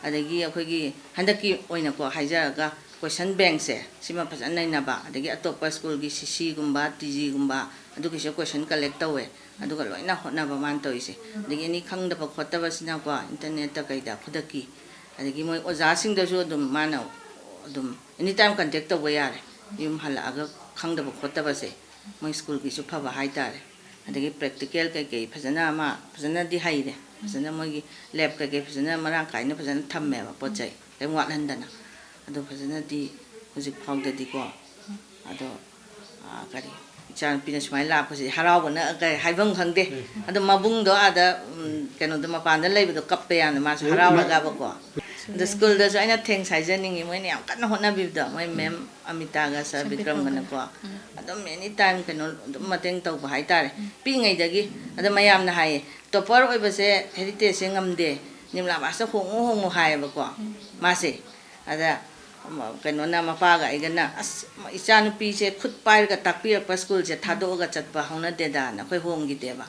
ꯑꯗꯒꯤ ꯑꯩꯈꯣꯏꯒꯤ ꯍꯟꯗꯛꯀꯤ ꯑꯣꯏꯅꯀꯣ ꯍꯥꯏꯖꯔꯒ, ꯀꯣꯏꯁꯟ ꯕꯦꯡꯁꯦ ꯁꯤꯃ ꯐꯖꯅ ꯅꯩꯅꯕ, ꯑꯗꯒꯤ ꯑꯇꯣꯞꯄ ꯁ꯭ꯀꯨꯜꯒꯤ ꯁꯤ ꯁꯤꯒꯨꯝꯕ, ꯇꯤ ꯖꯤꯒꯨꯝꯕ, ꯑꯗꯨꯒꯤꯁꯨ ꯀꯣꯏꯁꯟ ꯀꯂꯦꯛ ꯇꯧꯋꯦ꯫ ꯑꯗꯨꯒ ꯂꯣꯏꯅ ꯍꯣꯠꯅꯕ ꯃꯥꯅ ꯇꯧꯔꯤꯁꯦ꯫ ꯑꯗꯒꯤ ꯑꯦꯅꯤ ꯈꯪꯗꯕ ꯈꯣꯠꯇꯕꯁꯤꯅꯀꯣ, ꯏꯟꯇꯔꯅꯦꯠꯇ ꯀꯩꯗ ꯈꯨꯗꯛꯀꯤ, ꯑꯗꯒꯤ ꯃꯣꯏ ꯑꯣꯖꯥꯁꯤꯡꯗꯁꯨ ꯑꯗꯨꯝ ꯃꯥꯅ ꯑꯗꯨꯝ ꯑꯦꯅꯤ ꯇꯥꯏꯝ ꯀꯟꯇꯦꯛ ꯇꯧꯕ ꯌꯥꯔꯦ꯫ ꯌꯨꯝ ꯍꯜꯂꯛꯑꯒ ꯈꯪꯗꯕ ꯈꯣꯠꯇꯕꯁꯦ ꯃꯣꯏ ꯁ꯭ꯀꯨꯜꯒꯤꯁꯨ ꯐꯕ ꯍꯥꯏꯇꯥꯔꯦ꯫ ꯑꯗꯒꯤ ꯄ꯭ꯔꯦꯛꯇꯤꯀꯦꯜ ꯀꯩꯀꯩ ꯐꯖꯅ ꯑꯃ, ꯐꯖꯅꯗꯤ ꯍꯩꯔꯦ꯫ ꯐꯖꯅ ꯃꯣꯏꯒꯤ ꯂꯦꯕ ꯀꯩꯀꯩ ꯐꯖꯅ ꯃꯔꯥꯡ ꯀꯥꯏꯅ ꯐꯖꯅ ꯊꯝꯃꯦꯕ, ꯄꯣꯠ ꯆꯩ ꯀꯔꯤꯝ ꯋꯥꯠꯍꯟꯗꯅ꯫ ꯑꯗꯣ ꯐꯖꯅꯗꯤ ꯍꯧꯖꯤꯛ ꯐꯥꯎꯗꯗꯤꯀꯣ꯫ ꯑꯗꯣ, ꯑꯥ, ꯀꯔꯤ, ꯏꯆꯥꯅꯨꯄꯤꯅ ꯁꯨꯃꯥꯏꯅ ꯂꯥꯛꯄꯁꯦ ꯍꯔꯥꯎꯕꯅ ꯀꯔꯤ ꯍꯥꯏꯐꯝ ꯈꯪꯗꯦ꯫ ꯑꯗꯣ ꯃꯕꯨꯡꯗꯣ ꯑꯥꯗ, ꯎꯝ, ꯀꯩꯅꯣꯗꯣ, ꯃꯄꯥꯟꯗ ꯂꯩꯕꯗꯣ ꯀꯞꯄꯦ ꯌꯥꯝꯅ, ꯃꯥꯁꯨ ꯍꯔꯥꯎꯔꯒꯕꯀꯣ꯫ ꯑꯗꯣ ꯁ꯭ꯀꯨꯜꯗꯁꯨ ꯑꯩꯅ ꯊꯦꯡꯁ ꯍꯥꯏꯖꯅꯤꯡꯉꯤ, ꯃꯣꯏꯅ ꯌꯥꯝ ꯀꯟꯅ ꯍꯣꯠꯅꯕꯤꯕꯗꯣ, ꯃꯣꯏ ꯃꯦꯝ ꯑꯃꯤꯇꯥꯒ ꯁꯥꯔ ꯁꯥꯔ ꯕꯤꯀ꯭ꯔꯝꯒꯅꯀꯣ꯫ ꯕꯤꯀ꯭ꯔꯝꯒꯅ꯫ ꯎꯝ꯫ ꯑꯗꯨꯝ ꯑꯦꯅꯤ ꯇꯥꯏꯝ ꯀꯩꯅꯣ ꯑꯗꯨꯝ ꯃꯇꯦꯡ ꯇꯧꯕ ꯍꯥꯏꯇꯥꯔꯦ꯫ ꯄꯤꯛꯏꯉꯩꯗꯒꯤ꯫ ꯑꯗꯣ ꯃꯌꯥꯝꯅ ꯍꯥꯏꯌꯦ, "ꯇꯣꯞꯄꯔ ꯑꯣꯏꯕꯁꯦ ꯍꯦꯔꯤꯇꯦꯖꯁꯦ ꯉꯝꯗꯦ, ꯅꯤꯝꯂꯥ ꯕꯥꯁꯇ ꯍꯣꯡꯉꯨ ꯍꯣꯡꯉꯨ" ꯍꯥꯏꯌꯦꯕꯀꯣ꯫ ꯃꯥꯁꯦ꯫ ꯑꯗ ꯀꯩꯅꯣꯅ, ꯃꯄꯥꯒ ꯑꯩꯒꯅ, "ꯑꯁ, ꯏꯆꯥꯅꯨꯄꯤꯁꯦ ꯈꯨꯠ ꯄꯥꯏꯔꯒ ꯇꯥꯛꯄꯤꯔꯛꯄ ꯁ꯭ꯀꯨꯜꯁꯦ ꯊꯥꯗꯣꯛꯑꯒ ꯆꯠꯄ ꯍꯧꯅꯗꯦꯗꯅ" ꯑꯩꯈꯣꯏ ꯍꯣꯡꯈꯤꯗꯦꯕ꯫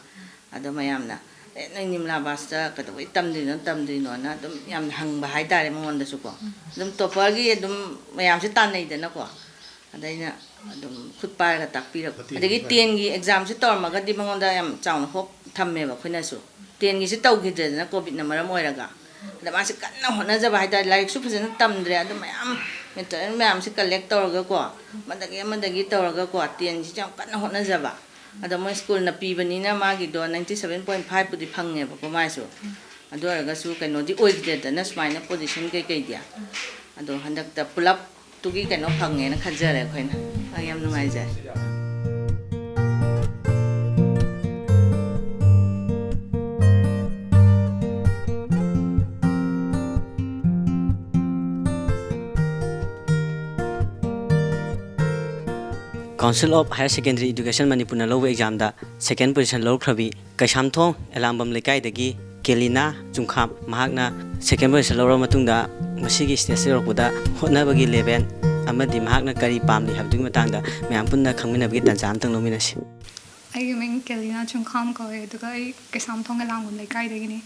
ꯑꯗꯣ ꯃꯌꯥꯝꯅ, "ꯑꯦ, ꯅꯪ ꯅꯤꯝꯂꯥ ꯕꯥꯁꯇ ꯀꯩꯗꯧꯕꯩ ꯇꯝꯗꯣꯏꯅꯣ, ꯇꯝꯗꯣꯏꯅꯣꯅ?" ꯑꯗꯨꯝ ꯌꯥꯝꯅ ꯍꯪꯕ ꯍꯥꯏꯇꯥꯔꯦ ꯃꯉꯣꯟꯗꯁꯨꯀꯣ꯫ ꯑꯗꯨꯝ ꯇꯣꯞꯄꯔꯒꯤ ꯑꯗꯨꯝ ꯃꯌꯥꯝꯁꯦ ꯇꯥꯟꯅꯩꯗꯅꯀꯣ꯫ ꯑꯗ ꯑꯩꯅ ꯑꯗꯨꯝ ꯈꯨꯠ ꯄꯥꯏꯔꯒ ꯇꯥꯛꯄꯤꯔꯛꯄ꯫ ꯇꯦꯟꯒꯤ ꯑꯗꯒꯤ ꯄꯥꯏ- ꯇꯦꯟꯒꯤ ꯑꯦꯛꯖꯥꯝꯁꯦ ꯇꯧꯔꯝꯃꯒꯗꯤ ꯃꯉꯣꯟꯗ ꯌꯥꯝ ꯆꯥꯎꯅ ꯍꯣꯞ ꯊꯝꯃꯦꯕ ꯑꯩꯈꯣꯏꯅꯁꯨ꯫ ꯇꯦꯟꯒꯤꯁꯦ ꯇꯧꯈꯤꯗ꯭ꯔꯦꯗꯅ ꯀꯣꯚꯤꯗꯅ ꯃꯔꯝ ꯑꯣꯏꯔꯒ꯫ ꯑꯗ ꯃꯥꯁꯦ ꯀꯟꯅ ꯍꯣꯠꯅꯖꯕ ꯍꯥꯏꯇꯥꯔꯦ, ꯂꯥꯏꯔꯤꯛꯁꯨ ꯐꯖꯅ ꯇꯝꯗ꯭ꯔꯦ꯫ ꯑꯗꯨ ꯃꯌꯥꯝ ꯃꯦꯇꯔꯤꯌꯦꯜ ꯃꯌꯥꯝꯁꯦ ꯀꯂꯦꯛ ꯇꯧꯔꯒꯀꯣ, ꯑꯃꯗꯒꯤ ꯑꯃꯗꯒꯤ ꯇꯧꯔꯒꯀꯣ, ꯇꯦꯟꯁꯤꯁꯨ ꯌꯥꯝ ꯀꯟꯅ ꯍꯣꯠꯅꯖꯕ꯫ ꯑꯗꯣ ꯃꯣꯏ ꯁ꯭ꯀꯨꯜꯅ ꯄꯤꯕꯅꯤꯅ ꯃꯥꯒꯤꯗꯣ ninety seven point five ꯄꯨꯗꯤ ꯐꯪꯉꯦꯕꯀꯣ ꯃꯥꯏꯁꯨ꯫ ꯑꯗꯨ ꯑꯣꯏꯔꯒꯁꯨ ꯀꯩꯅꯣꯗꯤ ꯑꯣꯏꯈꯤꯗꯦꯗꯅ ꯁꯨꯃꯥꯏꯅ position ꯀꯩꯀꯩꯗꯤ꯫ ꯑꯗꯣ ꯍꯟꯗꯛꯇ ꯄꯨꯂꯞꯇꯨꯒꯤ ꯀꯩꯅꯣ ꯐꯪꯉꯦꯅ ꯈꯟꯖꯔꯦ ꯑꯩꯈꯣꯏꯅ꯫ ꯑ, ꯌꯥꯝ ꯅꯨꯡꯉꯥꯏꯖꯔꯦ꯫ Council of Higher Secondary Education ꯃꯅꯤꯄꯨꯔꯅ ꯂꯧꯕ examꯗ second position ꯂꯧꯈ꯭ꯔꯕꯤ ꯀꯩꯁꯥꯝꯊꯣꯡ ꯑꯦꯂꯥꯡꯕꯝ ꯂꯩꯀꯥꯏꯗꯒꯤ ꯀꯦꯂꯤꯅꯥ ꯆꯨꯡꯈꯥꯝ, ꯃꯍꯥꯛꯅ second position ꯂꯧꯔꯕ ꯃꯇꯨꯡꯗ ꯉꯁꯤꯒꯤ stage ꯌꯧꯔꯛꯄꯗ ꯍꯣꯠꯅꯕꯒꯤ level ꯑꯃꯗꯤ ꯃꯍꯥꯛꯅ ꯀꯔꯤ ꯄꯥꯝꯂꯤ ꯍꯥꯏꯕꯗꯨꯒꯤ ꯃꯇꯥꯡꯗ ꯃꯌꯥꯝ ꯄꯨꯟꯅ ꯈꯪꯃꯤꯟꯅꯕꯒꯤ ꯇꯥꯟꯖꯥ ꯑꯃꯇꯪ ꯂꯧꯃꯤꯟꯅꯁꯤ꯫ ꯑꯩꯒꯤ ꯃꯤꯡ ꯀꯦꯂꯤꯅꯥ ꯆꯨꯡꯈꯥꯝ ꯀꯧꯋꯦ, ꯑꯗꯨꯒ ꯑꯩ ꯀꯩꯁꯥꯝꯊꯣꯡ ꯑꯦꯂꯥꯡꯕꯝ ꯂꯩꯀꯥꯏꯗꯒꯤꯅꯤ꯫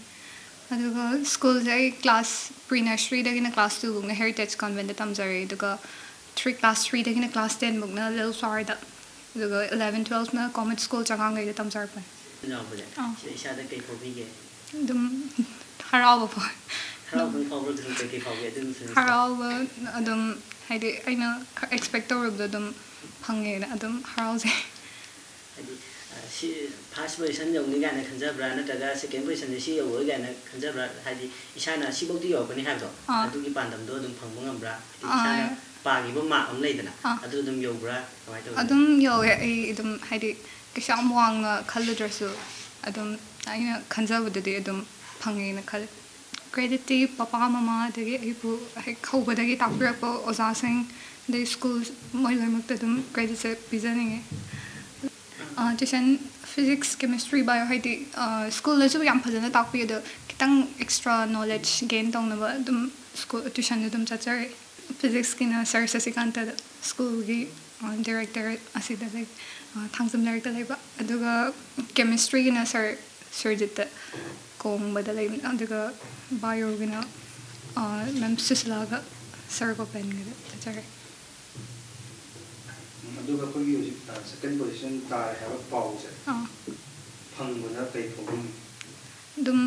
ꯑꯗꯨꯒ ꯁ꯭ꯀꯨꯜꯁꯦ ꯑꯩ class pre nurseryꯗꯒꯤꯅ class twoꯐꯥꯎꯅ Heritage Conventꯇ ꯇꯝꯖꯔꯦ, ꯑꯗꯨꯒ three, class threeꯗꯒꯤꯅ class tenꯐꯥꯎꯅ Little Flowerꯗ, ꯑꯗꯨꯒ eleven twelveꯅ Comet School ꯆꯉꯥꯡꯒꯩꯗ ꯇꯝꯖꯔꯛꯄꯅꯦ꯫ ꯌꯥꯎꯕꯁꯦ ꯑꯥ꯫ ꯁꯤꯗ ꯏꯁꯥꯗ ꯀꯩ ꯐꯥꯎꯕꯤꯒꯦ? ꯑꯗꯨꯝ ꯍꯔꯥꯎꯕ ꯐꯥꯎꯋꯦ꯫ ꯍꯔꯥꯎꯕ ꯐꯥꯎꯕ꯭ꯔꯣ? ꯑꯗꯨꯝ ꯀꯩ ꯀꯩ ꯐꯥꯎꯒꯦ ꯑꯗꯨꯒꯤ feelingꯁꯇꯣ? ꯍꯔꯥꯎꯕ ꯑꯗꯨꯝ, ꯍꯥꯏꯗꯤ, ꯑꯩꯅ expect ꯇꯧꯔꯨꯕꯗꯣ ꯑꯗꯨꯝ ꯐꯪꯉꯦꯅ ꯑꯗꯨꯝ ꯍꯔꯥꯎꯖꯩ꯫ ꯍꯥꯏꯗꯤ, ꯑ, ꯁꯤ first position ꯌꯧꯅꯤ ꯀꯥꯏꯅ ꯈꯟꯖꯕ꯭ꯔꯥ, ꯅꯠꯇ꯭ꯔꯒ second positionꯁꯦ ꯁꯤ ꯌꯧꯔꯣꯏ ꯀꯥꯏꯅ ꯈꯟꯖꯕ꯭ꯔꯥ? ꯍꯥꯏꯗꯤ, ꯏꯁꯥꯅ ꯁꯤꯐꯧꯗꯤ ꯌꯧꯔꯛꯀꯅꯤ ꯍꯥꯏꯕꯗꯣ, ꯑꯥ꯫ ꯑꯗꯨꯒꯤ ꯄꯥꯟꯗꯝꯗꯣ ꯑꯗꯨꯝ ꯐꯪꯕ ꯉꯝꯕ꯭ꯔꯥ? ꯍꯥꯏꯗꯤ, ꯑꯥ꯫ ꯏꯁꯥꯅ ꯄꯥꯈꯤꯕ mark ꯑꯃ ꯂꯩꯗꯅ, ꯑꯥ꯫ ꯑꯗꯨ ꯑꯗꯨꯝ ꯌꯧꯕ꯭ꯔꯥ? ꯀꯃꯥꯏꯅ ꯇꯧꯒꯦ? ꯑꯗꯨꯝ ꯌꯧꯋꯦ꯫ ꯑꯩ ꯑꯗꯨꯝ, ꯍꯥꯏꯗꯤ, ꯀꯩꯁꯨ ꯌꯥꯝ ꯋꯥꯡꯅ ꯈꯜꯂꯨꯗ꯭ꯔꯁꯨ, ꯑꯗꯨꯝ ꯑꯩꯅ ꯈꯟꯖꯕꯗꯨꯗꯤ ꯑꯗꯨꯝ ꯐꯪꯉꯦꯅ ꯈꯜꯂꯦ꯫ Creditꯇꯤ ꯄꯄꯥ, ꯃꯃꯥ, ꯑꯗꯒꯤ ꯑꯩꯕꯨ ꯍꯦꯛ ꯍꯧꯕꯗꯒꯤ ꯇꯥꯛꯄꯤꯔꯛꯄ ꯑꯣꯖꯥꯁꯤꯡ, ꯑꯗꯩ ꯁ꯭ꯀꯨꯜ, ꯃꯣꯏ ꯂꯣꯏꯅꯃꯛꯇ ꯑꯗꯨꯝ creditꯁꯦ ꯄꯤꯖꯅꯤꯡꯉꯤ꯫ ꯑ, tuition, physics, chemistry, bio ꯍꯥꯏꯗꯤ, ꯑ, ꯁ꯭ꯀꯨꯜꯗꯁꯨ ꯌꯥꯝ ꯐꯖꯅ ꯇꯥꯛꯄꯤ, ꯑꯗꯣ ꯈꯤꯇꯪ extra knowledge gain ꯇꯧꯅꯕ ꯑꯗꯨꯝ ꯁ꯭ꯀꯨꯜ, tuitionꯗ ꯑꯗꯨꯝ ꯆꯠꯆꯔꯛꯑꯦ꯫ Physicsꯀꯤꯅ Sir ꯁꯁꯤꯀꯥꯟꯇꯗ, ꯁ꯭ꯀꯨꯜꯒꯤ, ꯑ, director ꯑꯁꯤꯗ ꯂꯩ, ꯑ, ꯊꯥꯡꯖꯝ ꯂꯩꯔꯛꯇ ꯂꯩꯕ꯫ ꯑꯗꯨꯒ chemistryꯒꯤꯅ Sir ꯁꯨꯔꯖꯤꯠꯇ, ꯀꯣꯡꯕꯗ ꯂꯩꯕꯅꯤ꯫ ꯑꯗꯨꯒ bioꯒꯤꯅ, ꯑ, Ma'am ꯁꯨꯁꯤꯂꯥꯒ Sir ꯒꯣꯄꯦꯟꯒꯗ ꯆꯠꯆꯔꯦ꯫ ꯎꯝ, ꯑꯗꯨꯒ ꯑꯩꯈꯣꯏꯒꯤ ꯍꯧꯖꯤꯛ, ꯑ, second position ꯇꯥꯔꯦ ꯍꯥꯏꯕ ꯄꯥꯎꯁꯦ ꯑꯥ꯫ ꯐꯪꯕꯗ ꯀꯩ ꯐꯥꯎꯕꯤꯔꯤ? ꯑꯗꯨꯝ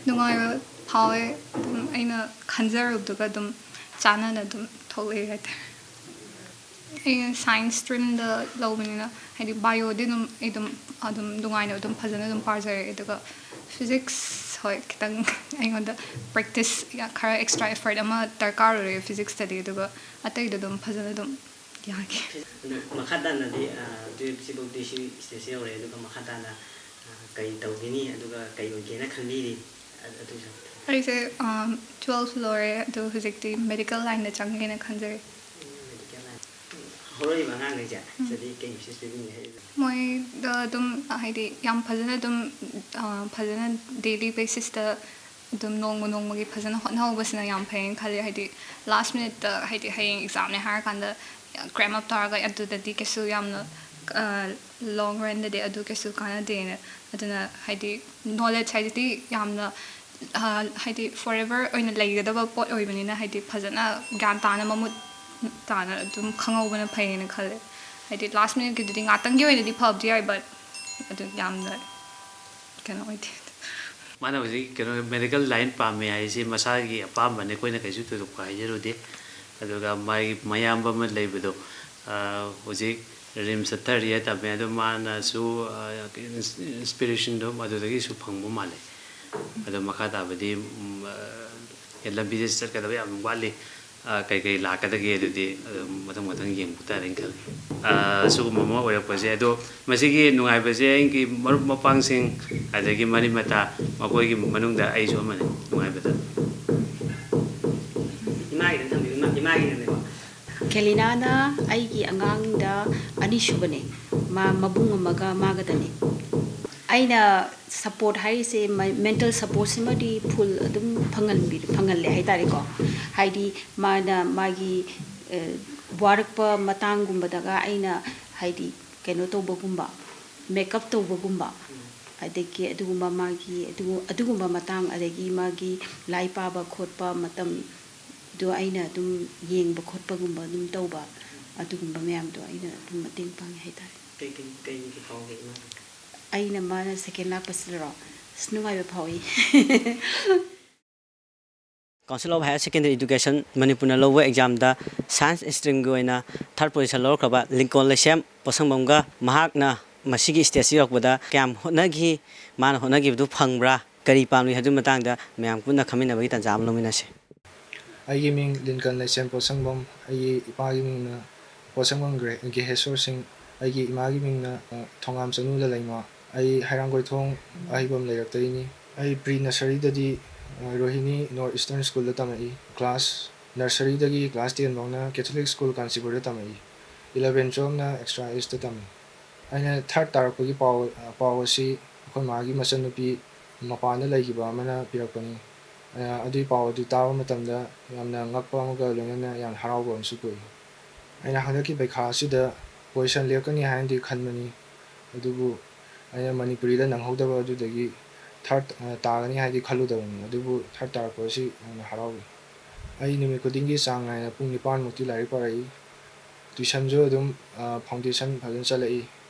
ꯅꯨꯡꯉꯥꯏꯕ ꯐꯥꯎꯋꯦ꯫ ꯑꯗꯨꯝ ꯑꯩꯅ ꯈꯟꯖꯔꯨꯕꯗꯨꯒ ꯑꯗꯨꯝ ꯆꯥꯟꯅꯅ ꯑꯗꯨꯝ ꯊꯣꯛꯂꯛꯑꯦ ꯍꯥꯏꯇꯥꯔꯦ꯫ ꯑꯩꯅ ꯁꯥꯏꯟꯁ ꯁ꯭ꯇ꯭ꯔꯤꯝꯗ ꯂꯧꯕꯅꯤꯅ, ꯍꯥꯏꯗꯤ, ꯕꯥꯏꯑꯣꯗꯤ ꯑꯗꯨꯝ ꯑꯩ ꯑꯗꯨꯝ ꯑꯗꯨꯝ ꯅꯨꯡꯉꯥꯏꯅ ꯑꯗꯨꯝ ꯐꯖꯅ ꯑꯗꯨꯝ ꯄꯥꯖꯔꯦ꯫ ꯑꯗꯨꯒ ꯐꯤꯖꯤꯛꯁ, ꯍꯣꯏ, ꯈꯤꯇꯪ ꯑꯩꯉꯣꯟꯗ ꯄ꯭ꯔꯦꯛꯇꯤꯁ ꯈꯔ, ꯑꯦꯛꯁꯇ꯭ꯔꯥ ꯑꯦꯐꯔꯠ ꯑꯃ ꯗꯔꯀꯥꯔ ꯑꯣꯏꯔꯦ ꯐꯤꯖꯤꯛꯁꯇꯗꯤ꯫ ꯑꯗꯨꯒ ꯑꯇꯩꯗꯣ ꯑꯗꯨꯝ ꯐꯖꯅ ꯑꯗꯨꯝ ꯌꯥꯒꯦ꯫ ꯑꯗꯨ ꯃꯈꯥ ꯇꯥꯅꯗꯤ, ꯑ, ꯇꯨꯌꯦꯜꯞꯁꯤꯐꯧꯗꯤ ꯁꯤ ꯁ꯭ꯇꯦꯖꯁꯤ ꯌꯧꯔꯦ, ꯑꯗꯨꯒ ꯃꯈꯥ ꯇꯥꯅ, ꯑ, ꯀꯔꯤ ꯇꯧꯒꯅꯤ, ꯑꯗꯨꯒ ꯀꯔꯤ ꯑꯣꯏꯒꯦꯅ ꯈꯟꯕꯤꯔꯤ? ꯑ-, ꯑꯗꯨꯁꯨ꯫ ꯑꯩꯁꯦ, ꯑꯝ, ꯇꯨꯌꯦꯜꯞ ꯂꯣꯏꯔꯦ, ꯑꯗꯨ ꯍꯧꯖꯤꯛꯇꯤ ꯃꯦꯗꯤꯀꯦꯜ ꯂꯥꯏꯟꯗ ꯆꯪꯒꯦꯅ ꯈꯟꯖꯔꯤ꯫ Medical line. ꯍꯧꯔꯛꯏꯕ ꯑꯉꯥꯡꯈꯩꯁꯦ ꯁꯤꯗꯗꯤ ꯀꯩ ꯃꯦꯁꯦꯖ ꯄꯤꯕꯤꯅꯤ ꯍꯥꯏꯔꯤꯕ? ꯃꯣꯏꯗ ꯑꯗꯨꯝ, ꯍꯥꯏꯗꯤ, ꯌꯥꯝ ꯐꯖꯅ ꯑꯗꯨꯝ, ꯑ, ꯐꯖꯅ ꯗꯦꯂꯤ ꯕꯦꯁꯤꯁꯇ ꯑꯗꯨꯝ ꯅꯣꯡꯃ ꯅꯣꯡꯃꯒꯤ ꯐꯖꯅ ꯍꯣꯠꯅꯍꯧꯕꯁꯤꯅ ꯌꯥꯝ ꯐꯩꯌꯦꯅ ꯈꯜꯂꯤ꯫ ꯍꯥꯏꯗꯤ, ꯂꯥꯁ ꯃꯤꯅꯤꯠꯇ, ꯍꯥꯏꯗꯤ, ꯍꯌꯦꯡ ꯑꯦꯛꯖꯥꯝꯅꯦ ꯍꯥꯏꯔꯀꯥꯟꯗ ꯀ꯭ꯔꯦꯝ ꯑꯞ ꯇꯧꯔꯒ ꯑꯗꯨꯗꯗꯤ ꯀꯩꯁꯨ ꯌꯥꯝꯅ, ꯑ, ꯂꯣꯡ ꯔꯟꯗꯗꯤ ꯑꯗꯨ ꯀꯩꯁꯨ ꯀꯥꯟꯅꯗꯦꯅ꯫ ꯑꯗꯨꯅ, ꯍꯥꯏꯗꯤ, ꯅꯣꯂꯦꯖ ꯍꯥꯏꯁꯤꯗꯤ ꯌꯥꯝꯅ, ꯑ, ꯍꯥꯏꯗꯤ, ꯐꯣꯔꯑꯦꯚꯔ ꯑꯣꯏꯅ ꯂꯩꯒꯗꯕ ꯄꯣꯠ ꯑꯣꯏꯕꯅꯤꯅ, ꯍꯥꯏꯗꯤ, ꯐꯖꯅ ꯒ꯭ꯌꯥꯟ ꯇꯥꯅ, ꯃꯃꯨꯠ ꯇꯥꯅ ꯑꯗꯨꯝ ꯈꯪꯍꯧꯕꯅ ꯐꯩꯌꯦꯅ ꯈꯜꯂꯦ꯫ ꯍꯥꯏꯗꯤ, ꯂꯥꯁ ꯃꯤꯅꯤꯠꯀꯤꯗꯨꯗꯤ ꯉꯥꯛꯇꯪꯒꯤ ꯑꯣꯏꯅꯗꯤ ꯐꯕꯗꯤ ꯌꯥꯏ, ꯕꯠ ꯑꯗꯨ ꯌꯥꯝꯅ ꯀꯩꯅꯣ ꯑꯣꯏꯗꯦ꯫ ꯃꯥꯅ ꯍꯧꯖꯤꯛ ꯀꯩꯅꯣ ꯃꯦꯗꯤꯀꯦꯜ ꯂꯥꯏꯟ ꯄꯥꯝꯃꯦ ꯍꯥꯏꯁꯦ ꯃꯁꯥꯒꯤ ꯑꯄꯥꯝꯕꯅꯦ, ꯑꯩꯈꯣꯏꯅ ꯀꯩꯁꯨ ꯊꯣꯏꯗꯣꯛꯄ ꯍꯥꯏꯖꯔꯨꯗꯦ꯫ ꯑꯗꯨꯒ ꯃꯥꯒꯤ ꯃꯌꯥꯝꯕ ꯑꯃ ꯂꯩꯕꯗꯣ, ꯑ, ꯍꯧꯖꯤꯛ ꯔꯤꯝꯁꯇ ꯊꯥꯔꯠ ꯏꯌꯥꯔ ꯇꯝꯃꯦ꯫ ꯑꯗꯣ ꯃꯥꯅꯁꯨ, ꯑ, ꯏꯟꯁ-, ꯏꯟꯁꯄꯤꯔꯦꯁꯟꯗꯣ ꯑꯗꯨꯗꯒꯤꯁꯨ ꯐꯪꯕ ꯃꯥꯜꯂꯦ꯫ ꯑꯗꯣ ꯃꯈꯥ ꯇꯥꯕꯗꯤ, ꯎꯝ, ꯑ, ꯂꯝꯕꯤꯁꯦ ꯆꯠꯀꯗꯕ ꯌꯥꯝ ꯋꯥꯠꯂꯤ꯫ ꯑ, ꯀꯩ ꯀꯩ ꯂꯥꯛꯀꯗꯒꯦ ꯑꯗꯨꯗꯤ ꯑꯗꯨꯝ ꯃꯊꯪ ꯃꯊꯪ ꯌꯦꯡꯕ ꯇꯥꯔꯦꯅ ꯈꯜꯂꯤ꯫ ꯑ, ꯁꯤꯒꯨꯝꯕ ꯑꯃ ꯑꯣꯏꯔꯛꯄꯁꯦ꯫ ꯑꯗꯣ ꯃꯁꯤꯒꯤ ꯅꯨꯡꯉꯥꯏꯕꯁꯦ ꯑꯩꯒꯤ ꯃꯔꯨꯞ ꯃꯄꯥꯡꯁꯤꯡ, ꯑꯗꯒꯤ ꯃꯔꯤ ꯃꯇꯥ, ꯃꯈꯣꯏꯒꯤ ꯃꯅꯨꯡꯗ ꯑꯩꯁꯨ ꯑꯃꯅꯤ ꯅꯨꯡꯉꯥꯏꯕꯗ꯫ ꯏꯃꯥꯒꯤꯗ ꯊꯝꯕꯤꯌꯨ, ꯏꯃꯥ, ꯏꯃꯥꯒꯤꯗꯅꯦꯀꯣ꯫ ꯀꯦꯂꯤꯅꯥꯅ ꯑꯩꯒꯤ ꯑꯉꯥꯡꯗ ꯑꯅꯤꯁꯨꯕꯅꯦ꯫ ꯃꯥ ꯃꯕꯨꯡ ꯑꯃꯒ ꯃꯥꯒꯗꯅꯦ꯫ ꯑꯩꯅ ꯁꯞꯄꯣꯔꯠ ꯍꯥꯏꯔꯤꯁꯦ, ꯃ-, ꯃꯦꯟꯇꯦꯜ ꯁꯞꯄꯣꯔꯠꯁꯤꯃꯗꯤ ꯐꯨꯜ ꯑꯗꯨꯝ ꯐꯪꯍꯟꯕꯤ-, ꯐꯪꯍꯜꯂꯦ ꯍꯥꯏ ꯇꯥꯔꯦꯀꯣ꯫ ꯍꯥꯏꯗꯤ, ꯃꯥꯅ ꯃꯥꯒꯤ, ꯑ, ꯋꯥꯔꯛꯄ ꯃꯇꯥꯡꯒꯨꯝꯕꯗꯒ ꯑꯩꯅ, ꯍꯥꯏꯗꯤ, ꯀꯩꯅꯣ ꯇꯧꯕꯒꯨꯝꯕ, ꯃꯦꯀꯞ ꯇꯧꯕꯒꯨꯝꯕ, ꯑꯗꯒꯤ ꯑꯗꯨꯒꯨꯝꯕ ꯃꯥꯒꯤ, ꯑꯗꯨ-, ꯑꯗꯨꯒꯨꯝꯕ ꯃꯇꯥꯡ, ꯑꯗꯒꯤ ꯃꯥꯒꯤ ꯂꯥꯏ ꯄꯥꯕ ꯈꯣꯠꯄ ꯃꯇꯝꯗꯣ ꯑꯩꯅ ꯑꯗꯨꯝ ꯌꯦꯡꯕ ꯈꯣꯠꯄꯒꯨꯝꯕ ꯑꯗꯨꯝ ꯇꯧꯕ, ꯑꯗꯨꯒꯨꯝꯕ ꯃꯌꯥꯝꯗꯣ ꯑꯩꯅ ꯑꯗꯨꯝ ꯃꯇꯦꯡ ꯄꯥꯡꯉꯦ ꯍꯥꯏ ꯇꯥꯔꯦ꯫ ꯀꯩ, ꯀꯩ, ꯀꯩ ꯐꯥꯎꯒꯦ ꯏꯃꯥꯅ? ꯑꯩꯅ ꯃꯥꯅ ꯁꯦꯀꯦꯟ ꯂꯥꯛꯄꯁꯤꯗꯔꯣ? ꯑꯁ, ꯅꯨꯡꯉꯥꯏꯕ ꯐꯥꯎꯏ꯫ Council of Higher Secondary Education ꯃꯅꯤꯄꯨꯔꯅ ꯂꯧꯕ ꯑꯦꯛꯖꯥꯝꯗ ꯁꯥꯏꯟꯁ ꯁ꯭ꯇ꯭ꯔꯤꯝꯒꯤ ꯑꯣꯏꯅ ꯊꯥꯔꯠ ꯄꯣꯖꯤꯁꯟ ꯂꯧꯔꯛꯈ꯭ꯔꯕ ꯂꯤꯡꯀꯣꯜ ꯂꯩꯁꯦꯝ ꯄꯣꯠꯁꯪꯕꯝꯒ ꯃꯍꯥꯛꯅ ꯃꯁꯤꯒꯤ ꯁ꯭ꯇꯦꯖꯁꯤ ꯌꯧꯔꯛꯄꯗ ꯀꯌꯥꯝ ꯍꯣꯠꯅꯈꯤ, ꯃꯥꯅ ꯍꯣꯠꯅꯈꯤꯕꯗꯨ ꯐꯪꯕ꯭ꯔꯥ, ꯀꯔꯤ ꯄꯥꯝꯂꯤ ꯍꯥꯏꯕꯒꯤ ꯃꯇꯥꯡꯗ ꯃꯌꯥꯝ ꯄꯨꯟꯅ ꯈꯪꯃꯤꯟꯅꯕꯒꯤ ꯇꯥꯟꯖꯥ ꯑꯃ ꯂꯧꯃꯤꯟꯅꯁꯤ꯫ ꯑꯩꯒꯤ ꯃꯤꯡ ꯂꯤꯟꯀꯟ ꯂꯩꯁꯦꯝ ꯄꯣꯠꯁꯪꯕꯝ꯫ ꯑꯩꯒꯤ ꯏꯄꯥꯒꯤ ꯃꯤꯡꯅ ꯄꯣꯠꯁꯪꯕꯝ ꯒ꯭ꯔꯦ-, ꯒꯦꯍꯦꯁꯣꯔ ꯁꯤꯡ꯫ ꯑꯩꯒꯤ ꯏꯃꯥꯒꯤ ꯃꯤꯡꯅ, ꯑ, ꯊꯣꯉꯥꯝ ꯆꯅꯨ ꯂꯂꯩꯃ꯫ ꯑꯩ ꯍꯩꯔꯥꯡꯒꯣꯏꯊꯣꯡ ꯑꯍꯩꯕꯝ ꯂꯩꯔꯛꯇꯒꯤꯅꯤ꯫ ꯑꯩ ꯄ꯭ꯔꯤ ꯅꯁꯔꯤꯗꯗꯤ, ꯑ, ꯔꯣꯍꯤꯅꯤ ꯅꯣꯔꯠ ꯏꯁꯇꯔꯟ ꯁ꯭ꯀꯨꯜꯗ ꯇꯝꯃꯛꯏ꯫ ꯀ꯭ꯂꯥꯁ ꯅꯔꯁꯔꯤꯗꯒꯤ ꯀ꯭ꯂꯥꯁ ꯇꯦꯟ ꯐꯥꯎꯅ ꯀꯦꯊꯣꯂꯤꯛ ꯁ꯭ꯀꯨꯜ ꯀꯥꯟꯆꯤꯄꯨꯔꯗ ꯇꯝꯃꯛꯏ꯫ ꯏꯂꯚꯦꯟ ꯇꯨꯌꯦꯜꯞꯅ ꯑꯦꯛꯁꯇ꯭ꯔꯥ ꯑꯦꯖꯇ ꯇꯝꯃꯤ꯫ ꯑꯩꯅ ꯊꯥꯔꯠ ꯇꯥꯔꯛꯄꯒꯤ ꯄꯥꯎ, ꯄꯥꯎ ꯑꯁꯤ ꯑꯩꯈꯣꯏ ꯃꯥꯒꯤ ꯃꯆꯟꯅꯨꯄꯤ ꯃꯄꯥꯟꯗ ꯂꯩꯈꯤꯕ ꯑꯃꯅ ꯄꯤꯔꯛꯄꯅꯤ꯫ ꯑ, ꯑꯗꯨꯒꯤ ꯄꯥꯎ ꯑꯗꯨ ꯇꯥꯕ ꯃꯇꯝꯗ ꯌꯥꯝꯅ ꯉꯛꯄ ꯑꯃꯒ ꯂꯣꯏꯅꯅ ꯌꯥꯝꯅ ꯍꯔꯥꯎꯕ ꯑꯃꯁꯨ ꯄꯣꯛꯏ꯫ ꯑꯩꯅ ꯍꯟꯗꯛꯀꯤ ꯄꯩꯈꯥ ꯑꯁꯤꯗ ꯄꯣꯖꯤꯁꯟ ꯂꯦꯞꯀꯅꯤ ꯍꯥꯏꯅꯗꯤ ꯈꯟꯕꯅꯤ, ꯑꯗꯨꯕꯨ ꯑꯩꯅ ꯃꯅꯤꯄꯨꯔꯤꯗ ꯅꯪꯍꯧꯗꯕ ꯑꯗꯨꯗꯒꯤ ꯊꯥꯔꯠ, ꯑ, ꯇꯥꯒꯅꯤ ꯍꯥꯏꯗꯤ ꯈꯜꯂꯨꯗꯕꯅꯤ, ꯑꯗꯨꯕꯨ ꯊꯥꯔꯠ ꯇꯥꯔꯛꯄ ꯑꯁꯤ ꯌꯥꯝꯅ ꯍꯔꯥꯎꯏ꯫ ꯑꯩ ꯅꯨꯃꯤꯠ ꯈꯨꯗꯤꯡꯒꯤ ꯆꯥꯡ ꯅꯥꯏꯅ ꯄꯨꯡ ꯅꯤꯄꯥꯟꯃꯨꯛꯇꯤ ꯂꯥꯏꯔꯤꯛ ꯄꯥꯔꯛꯏ꯫ ꯇ꯭ꯌꯨꯁꯟꯁꯨ ꯑꯗꯨꯝ, ꯑ, ꯐꯥꯎꯟꯗꯦꯁꯟ ꯐꯖꯅ ꯆꯠꯂꯛꯏ꯫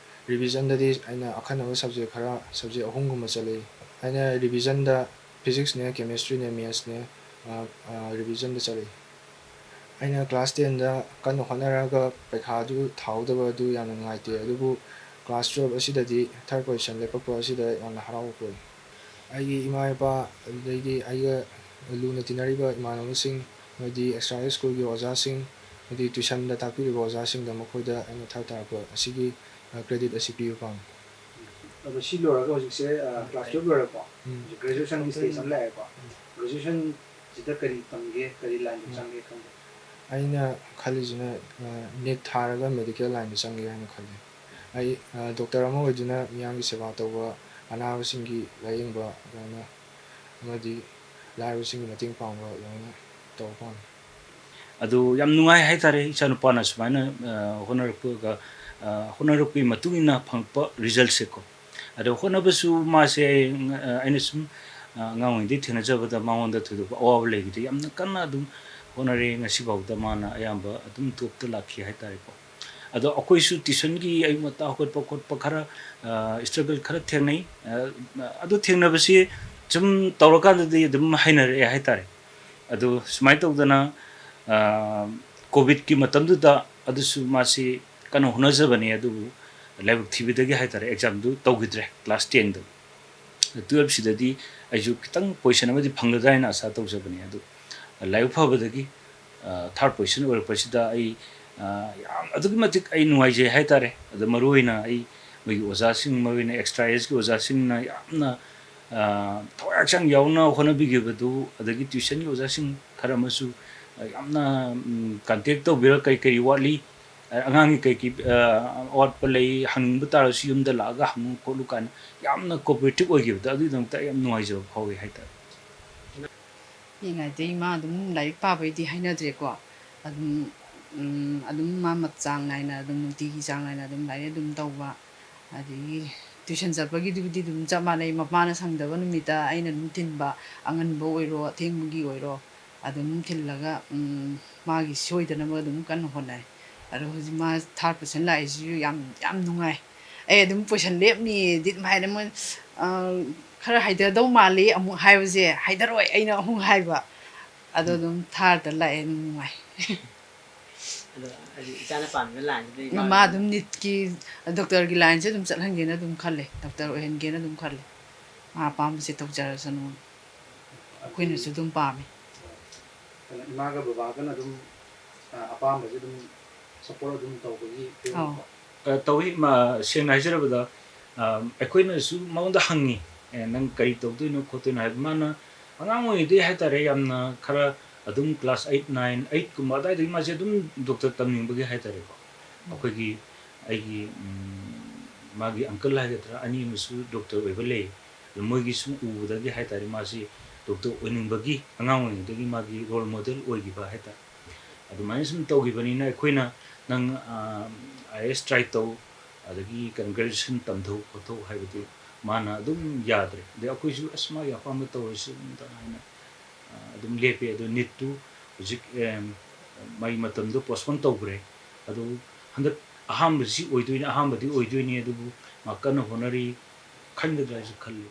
ꯔꯤꯚꯤꯖꯟꯗꯗꯤ ꯑꯩꯅ ꯑꯈꯟꯅꯕ ꯁꯕꯖꯦꯛ ꯈꯔ, ꯁꯕꯖꯦꯛ ꯑꯍꯨꯝꯒꯨꯝꯕ ꯆꯠꯂꯛꯏ꯫ ꯑꯩꯅ ꯔꯤꯚꯤꯖꯟꯗ ꯐꯤꯖꯤꯛꯁꯅꯦ, ꯀꯦꯃꯦꯁꯇ꯭ꯔꯤꯅꯦ, ꯃꯦꯠꯁꯅꯦ, ꯑ, ꯑ, ꯔꯤꯚꯤꯖꯟꯗ ꯆꯠꯂꯛꯏ꯫ ꯑꯩꯅ ꯀ꯭ꯂꯥꯁ ꯇꯦꯟꯗ ꯀꯟꯅ ꯍꯣꯠꯅꯔꯒ ꯄꯩꯈꯥꯗꯨ ꯊꯥꯍꯧꯗꯕ ꯑꯗꯨ ꯌꯥꯝꯅ ꯅꯨꯡꯉꯥꯏꯇꯦ, ꯑꯗꯨꯕꯨ ꯀ꯭ꯂꯥꯁ ꯇꯨꯌꯦꯜꯞ ꯑꯁꯤꯗꯗꯤ ꯊꯥꯔꯠ ꯄꯣꯖꯤꯁꯟ ꯂꯦꯞꯄꯛꯄ ꯑꯁꯤꯗ ꯌꯥꯝꯅ ꯍꯔꯥꯎꯕ ꯄꯣꯛꯏ꯫ ꯑꯩꯒꯤ ꯏꯃꯥ ꯏꯄꯥ, ꯑꯗꯨꯗꯩꯗꯤ ꯑꯩꯒ ꯂꯨꯅ ꯇꯤꯟꯅꯔꯤꯕ ꯏꯃꯥꯟꯅꯕꯁꯤꯡ, ꯑꯃꯗꯤ ꯑꯦꯛꯁꯇ꯭ꯔꯥ ꯁ꯭ꯀꯨꯜꯒꯤ ꯑꯣꯖꯥꯁꯤꯡ, ꯑꯃꯗꯤ ꯇ꯭ꯌꯨꯁꯟꯗ ꯇꯥꯛꯄꯤꯔꯤꯕ ꯑꯣꯖꯥꯁꯤꯡꯗ ꯃꯈꯣꯏꯗ ꯑꯩꯅ ꯊꯥꯒꯠ ꯇꯥꯔꯛꯄ ꯑꯁꯤꯒꯤ, ꯑ, ꯀ꯭ꯔꯦꯗꯤꯠ ꯑꯁꯤ ꯄꯤꯕ ꯄꯥꯝꯃꯤ꯫ ꯑꯗꯣ ꯁꯤ ꯂꯣꯏꯔꯒ ꯍꯧꯖꯤꯛꯁꯦ, ꯑ, ꯀ꯭ꯂꯥꯁ ꯇꯨꯌꯦꯜꯞ ꯂꯣꯏꯔꯦꯀꯣ꯫ ꯎꯝ꯫ ꯍꯧꯖꯤꯛ ꯒ꯭ꯔꯦꯖꯨꯑꯦꯁꯟꯒꯤ ꯁ꯭ꯇꯦꯖ ꯑꯃ ꯂꯥꯛꯑꯦꯀꯣ꯫ ꯎꯝ꯫ ꯒ꯭ꯔꯦꯖꯨꯑꯦꯁꯟꯁꯤꯗ ꯀꯔꯤ ꯇꯝꯒꯦ, ꯀꯔꯤ ꯂꯥꯏꯟꯗ ꯎꯝ꯫ ꯆꯪꯒꯦ ꯈꯟꯒꯦ? ꯑꯩꯅ ꯈꯜꯂꯤꯁꯤꯅ, ꯑ, ꯅꯤꯠ ꯊꯥꯔꯒ ꯃꯦꯗꯤꯀꯦꯜ ꯂꯥꯏꯟꯗ ꯆꯪꯒꯦ ꯍꯥꯏꯅ ꯈꯜꯂꯤ꯫ ꯑꯩ, ꯑ, ꯗꯣꯛꯇꯔ ꯑꯃ ꯑꯣꯏꯗꯨꯅ ꯃꯤꯌꯥꯝꯒꯤ ꯁꯦꯕꯥ ꯇꯧꯕ, ꯑꯅꯥꯕꯁꯤꯡꯒꯤ ꯂꯥꯌꯦꯡꯕ ꯑꯗꯨꯃꯥꯏꯅ ꯑꯃꯗꯤ ꯂꯥꯏꯔꯕꯁꯤꯡꯒꯤ ꯃꯇꯦꯡ ꯄꯥꯡꯕ ꯑꯗꯨꯃꯥꯏꯅ ꯇꯧꯕ ꯄꯥꯝꯃꯤ꯫ ꯑꯗꯨ ꯌꯥꯝ ꯅꯨꯡꯉꯥꯏ ꯍꯥꯏꯇꯥꯔꯦ, ꯏꯆꯥꯅꯨꯄꯥꯅ ꯁꯨꯃꯥꯏꯅ, ꯑ, ꯍꯣꯠꯅꯔꯛꯄꯒ, ꯑ, ꯍꯣꯠꯅꯔꯛꯄꯒꯤ ꯃꯇꯨꯡ ꯏꯟꯅ ꯐꯪꯉꯛꯄ ꯔꯤꯖꯜꯁꯦꯀꯣ꯫ ꯑꯗꯣ ꯍꯣꯠꯅꯕꯁꯨ ꯃꯥꯁꯦ, ꯑ, ꯑꯩꯅ ꯁꯨꯝ, ꯑ, ꯑꯉꯥꯡ ꯑꯣꯏꯔꯤꯉꯩꯗꯒꯤ ꯊꯦꯡꯅꯖꯕꯗ ꯃꯉꯣꯟꯗ ꯊꯣꯏꯗꯣꯛꯄ ꯑꯋꯥꯕ ꯂꯩꯈꯤꯗꯦ꯫ ꯌꯥꯝꯅ ꯀꯟꯅ ꯑꯗꯨꯝ ꯍꯣꯠꯅꯔꯦ꯫ ꯉꯁꯤꯐꯥꯎꯗ ꯃꯥꯅ ꯑꯌꯥꯝꯕ ꯑꯗꯨꯝ ꯇꯣꯞꯇ ꯂꯥꯛꯈꯤ ꯍꯥꯏꯇꯥꯔꯦꯀꯣ꯫ ꯑꯗꯣ ꯑꯩꯈꯣꯏꯁꯨ ꯇ꯭ꯌꯨꯁꯟꯒꯤ ꯑꯌꯨꯛ ꯉꯟꯇꯥ ꯍꯧꯒꯠꯄ ꯈꯣꯠꯄ ꯈꯔ, ꯑ, ꯏꯁꯇ꯭ꯔꯒꯜ ꯈꯔ ꯊꯦꯡꯅꯩ꯫ ꯑ, ꯑꯗꯨ ꯊꯦꯡꯅꯕꯁꯤ ꯁꯨꯝ ꯇꯧꯔꯀꯥꯟꯗꯗꯤ ꯑꯗꯨꯝ ꯍꯩꯅꯔꯛꯑꯦ ꯍꯥꯏꯇꯥꯔꯦ꯫ ꯑꯗꯨ ꯁꯨꯃꯥꯏꯅ ꯇꯧꯗꯅ, ꯑ, ꯀꯣꯚꯤꯗꯀꯤ ꯃꯇꯝꯗꯨꯗ ꯑꯗꯨꯁꯨ ꯃꯥꯁꯤ ꯀꯟꯅ ꯍꯣꯠꯅꯖꯕꯅꯤ, ꯑꯗꯨꯕꯨ ꯂꯥꯏꯕꯛ ꯊꯤꯕꯗꯒꯤ ꯍꯥꯏꯇꯥꯔꯦ, ꯑꯦꯛꯖꯥꯝꯗꯨ ꯇꯧꯈꯤꯗ꯭ꯔꯦ, ꯀ꯭ꯂꯥꯁ ꯇꯦꯟꯗꯣ꯫ ꯇꯨꯌꯦꯜꯞꯁꯤꯗꯗꯤ ꯑꯩꯁꯨ ꯈꯤꯇꯪ ꯄꯣꯖꯤꯁꯟ ꯑꯃꯗꯤ ꯐꯪꯒꯗ꯭ꯔꯥ ꯍꯥꯏꯅ ꯑꯁꯥ ꯇꯧꯖꯕꯅꯤ꯫ ꯑꯗꯨ ꯂꯥꯏꯕꯛ ꯐꯕꯗꯒꯤ, ꯑ, ꯊꯥꯔꯠ ꯄꯣꯖꯤꯁꯟ ꯑꯣꯏꯔꯛꯄꯁꯤꯗ ꯑꯩ, ꯑ, ꯌꯥꯝ ꯑꯗꯨꯛꯀꯤ ꯃꯇꯤꯛ ꯑꯩ ꯅꯨꯡꯉꯥꯏꯖꯩ ꯍꯥꯏꯇꯥꯔꯦ꯫ ꯑꯗ ꯃꯔꯨꯑꯣꯏꯅ ꯑꯩ ꯃꯣꯏꯒꯤ ꯑꯣꯖꯥꯁꯤꯡ, ꯃꯔꯨꯑꯣꯏꯅ ꯑꯦꯛꯁꯇ꯭ꯔꯥ ꯑꯦꯖꯀꯤ ꯑꯣꯖꯥꯁꯤꯡꯅ ꯌꯥꯝꯅ, ꯑ, ꯊꯋꯥꯏ ꯍꯛꯆꯥꯡ ꯌꯥꯎꯅ ꯍꯣꯠꯅꯕꯤꯈꯤꯕꯗꯨ, ꯑꯗꯒꯤ ꯇ꯭ꯋꯤꯁꯟꯒꯤ ꯑꯣꯖꯥꯁꯤꯡ ꯈꯔ ꯑꯃꯁꯨ, ꯑ, ꯌꯥꯝꯅ, ꯎꯝ, ꯀꯟꯇꯦꯛ ꯇꯧꯕꯤꯔꯒ ꯀꯔꯤ ꯀꯔꯤ ꯋꯥꯠꯂꯤ, ꯑ, ꯑꯉꯥꯡꯒꯤ ꯀꯩ ꯀꯩ, ꯑ, ꯑꯋꯥꯠꯄ ꯂꯩ, ꯍꯪꯅꯤꯡꯕ ꯇꯥꯔꯁꯨ ꯌꯨꯝꯗ ꯂꯥꯛꯑꯒ ꯍꯪꯉꯨ ꯈꯣꯠꯂꯨ ꯀꯥꯏꯅ ꯌꯥꯝꯅ ꯀꯣꯑꯣꯄꯔꯦꯇꯤꯞ ꯑꯣꯏꯈꯤꯕꯗꯣ, ꯑꯗꯨꯒꯤꯗꯃꯛꯇ ꯑꯩ ꯌꯥꯝ ꯅꯨꯡꯉꯥꯏꯖꯕ ꯐꯥꯎꯋꯤ ꯍꯥꯏꯇꯥꯔꯦ꯫ ꯄꯤꯛꯏꯉꯩꯗꯒꯤ ꯃꯥ ꯑꯗꯨꯝ ꯂꯥꯏꯔꯤꯛ ꯄꯥꯕꯩꯗꯤ ꯍꯥꯏꯅꯗ꯭ꯔꯦꯀꯣ꯫ ꯑꯗꯨꯝ, ꯎꯝ, ꯑꯗꯨꯝ ꯃꯥ ꯃ-, ꯆꯥꯡ ꯅꯥꯏꯅ ꯑꯗꯨꯝ, ꯅꯨꯡꯇꯤꯒꯤ ꯆꯥꯡ ꯅꯥꯏꯅ ꯑꯗꯨꯝ ꯂꯥꯏꯔꯤꯛ ꯑꯗꯨꯝ ꯇꯧꯕ꯫ ꯑꯗꯒꯤ ꯇ꯭ꯋꯤꯁꯟ ꯆꯠꯄꯒꯤꯗꯨꯕꯨꯗꯤ ꯑꯗꯨꯝ ꯆꯞ ꯃꯥꯟꯅꯩ, ꯃꯄꯥꯅ ꯁꯪꯗꯕ ꯅꯨꯃꯤꯠꯇ ꯑꯩꯅ ꯑꯗꯨꯝ ꯊꯤꯟꯕ, ꯑꯉꯟꯕ ꯑꯣꯏꯔꯣ, ꯑꯊꯦꯡꯕꯒꯤ ꯑꯣꯏꯔꯣ, ꯑꯗꯨꯝ ꯊꯤꯜꯂꯒ, ꯎꯝ, ꯃꯥꯒꯤ ꯁꯣꯏꯗꯅꯕ ꯑꯗꯨꯝ ꯀꯟꯅ ꯍꯣꯠꯅꯩ꯫ ꯑꯗꯣ ꯍꯧꯖꯤꯛ ꯃꯥ ꯊꯥꯔꯠ ꯄꯣꯖꯤꯁꯟ ꯂꯥꯛꯏꯁꯤꯁꯨ ꯌꯥꯝ, ꯌꯥꯝ ꯅꯨꯡꯉꯥꯏ꯫ ꯑꯩ ꯑꯗꯨꯝ ꯄꯣꯖꯤꯁꯟ ꯂꯦꯞꯅꯤꯌꯦ, ꯗꯤꯠ ꯍꯥꯏꯅ ꯃꯣꯏ, ꯑ, ꯈꯔ ꯍꯩꯊꯗꯧ ꯃꯥꯜꯂꯤ ꯑꯃꯨꯛ ꯍꯥꯏꯕꯁꯦ, ꯍꯩꯊꯔꯣꯏ ꯑꯩꯅ ꯑꯃꯨꯛ ꯍꯥꯏꯕ꯫ ꯑꯗꯣ ꯑꯗꯨꯝ ꯊꯥꯔꯠꯇ ꯂꯥꯛꯑꯦ, ꯑꯗꯨꯝ ꯅꯨꯡꯉꯥꯏ꯫ ꯑꯗꯣ ꯍꯥꯏꯗꯤ ꯏꯆꯥꯅ ꯄꯥꯝꯃꯤꯕ ꯂꯥꯏꯟꯁꯤꯗ ꯏꯃꯥ ꯃꯥ ꯑꯗꯨꯝ ꯅꯤꯠꯀꯤ, ꯗꯣꯛꯇꯔꯒꯤ ꯂꯥꯏꯟꯁꯦ ꯑꯗꯨꯝ ꯆꯠꯍꯟꯒꯦꯅ ꯑꯗꯨꯝ ꯈꯜꯂꯦ, ꯗꯣꯛꯇꯔ ꯑꯣꯏꯍꯟꯒꯦꯅ ꯑꯗꯨꯝ ꯈꯜꯂꯦ꯫ ꯃꯥ ꯑꯄꯥꯝꯕꯁꯦ ꯇꯧꯖꯔꯁꯅꯨ, ꯑꯩꯈꯣꯏꯅꯁꯨ ꯑꯗꯨꯝ ꯄꯥꯝꯃꯦ꯫ ꯀꯩꯅꯣ, ꯏꯃꯥꯒ ꯕꯕꯥꯒꯅ ꯑꯗꯨꯝ, ꯑ, ꯑꯄꯥꯝꯕꯁꯦ ꯑꯗꯨꯝ ꯁꯞꯄꯣꯔꯠ ꯑꯗꯨꯝ ꯇꯧꯕꯒꯤ ꯑꯧ꯫ ꯐꯤꯕꯝꯀꯣ꯫ ꯑ, ꯇꯧꯏ꯫ ꯃ-, ꯁꯦꯡꯅ ꯍꯥꯏꯖꯔꯕꯗ, ꯑ, ꯑꯩꯈꯣꯏꯅꯁꯨ ꯃꯉꯣꯟꯗ ꯍꯪꯉꯤ, "ꯑꯦ, ꯅꯪ ꯀꯔꯤ ꯇꯧꯗꯣꯏꯅꯣ ꯈꯣꯠꯇꯣꯏꯅꯣ?" ꯍꯥꯏꯕ꯫ ꯃꯥꯅ ꯑꯉꯥꯡ ꯑꯣꯏꯔꯤꯉꯩꯗꯒꯤ ꯍꯥꯏꯇꯥꯔꯦ, ꯌꯥꯝꯅ ꯈꯔ ꯑꯗꯨꯝ ꯀ꯭ꯂꯥꯁ ꯑꯩꯠ, ꯅꯥꯏꯟ, ꯑꯩꯠ ꯀꯨꯝꯕ ꯑꯗꯨꯋꯥꯏꯗꯒꯤ ꯃꯥꯁꯦ ꯑꯗꯨꯝ ꯗꯣꯛꯇꯔ ꯇꯝꯅꯤꯡꯕꯒꯤ ꯍꯥꯏꯇꯥꯔꯦꯀꯣ, ꯎꯝ꯫ ꯑꯩꯈꯣꯏꯒꯤ, ꯑꯩꯒꯤ, ꯎꯝ, ꯃꯥꯒꯤ ꯑꯪꯀꯜ ꯍꯥꯏꯒꯗ꯭ꯔꯥ, ꯑꯅꯤ ꯑꯃꯁꯨ ꯗꯣꯛꯇꯔ ꯑꯣꯏꯕ ꯂꯩ꯫ ꯑꯗꯨ ꯃꯣꯏꯒꯤ ꯁꯨꯝ ꯎꯕꯗꯒꯤ ꯍꯥꯏꯇꯥꯔꯦ, ꯃꯥꯁꯤ ꯗꯣꯛꯇꯔ ꯑꯣꯏꯅꯤꯡꯕꯒꯤ, ꯑꯉꯥꯡ ꯑꯣꯏꯔꯤꯉꯩꯗꯒꯤ ꯃꯥꯒꯤ ꯔꯣꯜ ꯃꯣꯗꯦꯜ ꯑꯣꯏꯈꯤꯕ ꯍꯥꯏꯇꯥꯔꯦ꯫ ꯑꯗꯨꯃꯥꯏꯅ ꯁꯨꯝ ꯇꯧꯈꯤꯕꯅꯤꯅ ꯑꯩꯈꯣꯏꯅ, "ꯅꯪ, ꯑ, ꯑꯥꯏ ꯑꯦꯁ ꯇ꯭ꯔꯥꯏ ꯇꯧ, ꯑꯗꯒꯤ ꯀꯩꯅꯣ, ꯒ꯭ꯔꯦꯖꯨꯑꯦꯁꯟ ꯇꯝꯊꯧ ꯈꯣꯠꯊꯧ" ꯍꯥꯏꯕꯗꯤ ꯃꯥꯅ ꯑꯗꯨꯝ ꯌꯥꯗ꯭ꯔꯦ꯫ ꯑꯗꯩ ꯑꯩꯈꯣꯏꯁꯨ, "ꯑꯁ, ꯃꯥꯒꯤ ꯑꯄꯥꯝꯕ ꯇꯧꯔꯁꯤ" ꯑꯗꯨꯝ ꯍꯥꯏꯅ, ꯑ, ꯑꯗꯨꯝ ꯂꯦꯞꯄꯦ꯫ ꯑꯗꯣ ꯅꯤꯠꯇꯨ ꯍꯧꯖꯤꯛ, ꯑ, ꯃꯥꯒꯤ ꯃꯇꯝꯗꯣ ꯄꯣꯁꯄꯣꯟ ꯇꯧꯈ꯭ꯔꯦ꯫ ꯑꯗꯨ ꯍꯟꯗꯛ ꯑꯍꯥꯟꯕꯁꯤ ꯑꯣꯏꯗꯣꯏꯅꯤ, ꯑꯍꯥꯟꯕꯗꯤ ꯑꯣꯏꯗꯣꯏꯅꯤ, ꯑꯗꯨꯕꯨ ꯃꯥ ꯀꯟꯅ ꯍꯣꯠꯅꯔꯤ, ꯈꯟꯒꯗ꯭ꯔꯥ ꯍꯥꯏꯁꯨ ꯈꯜꯂꯤ꯫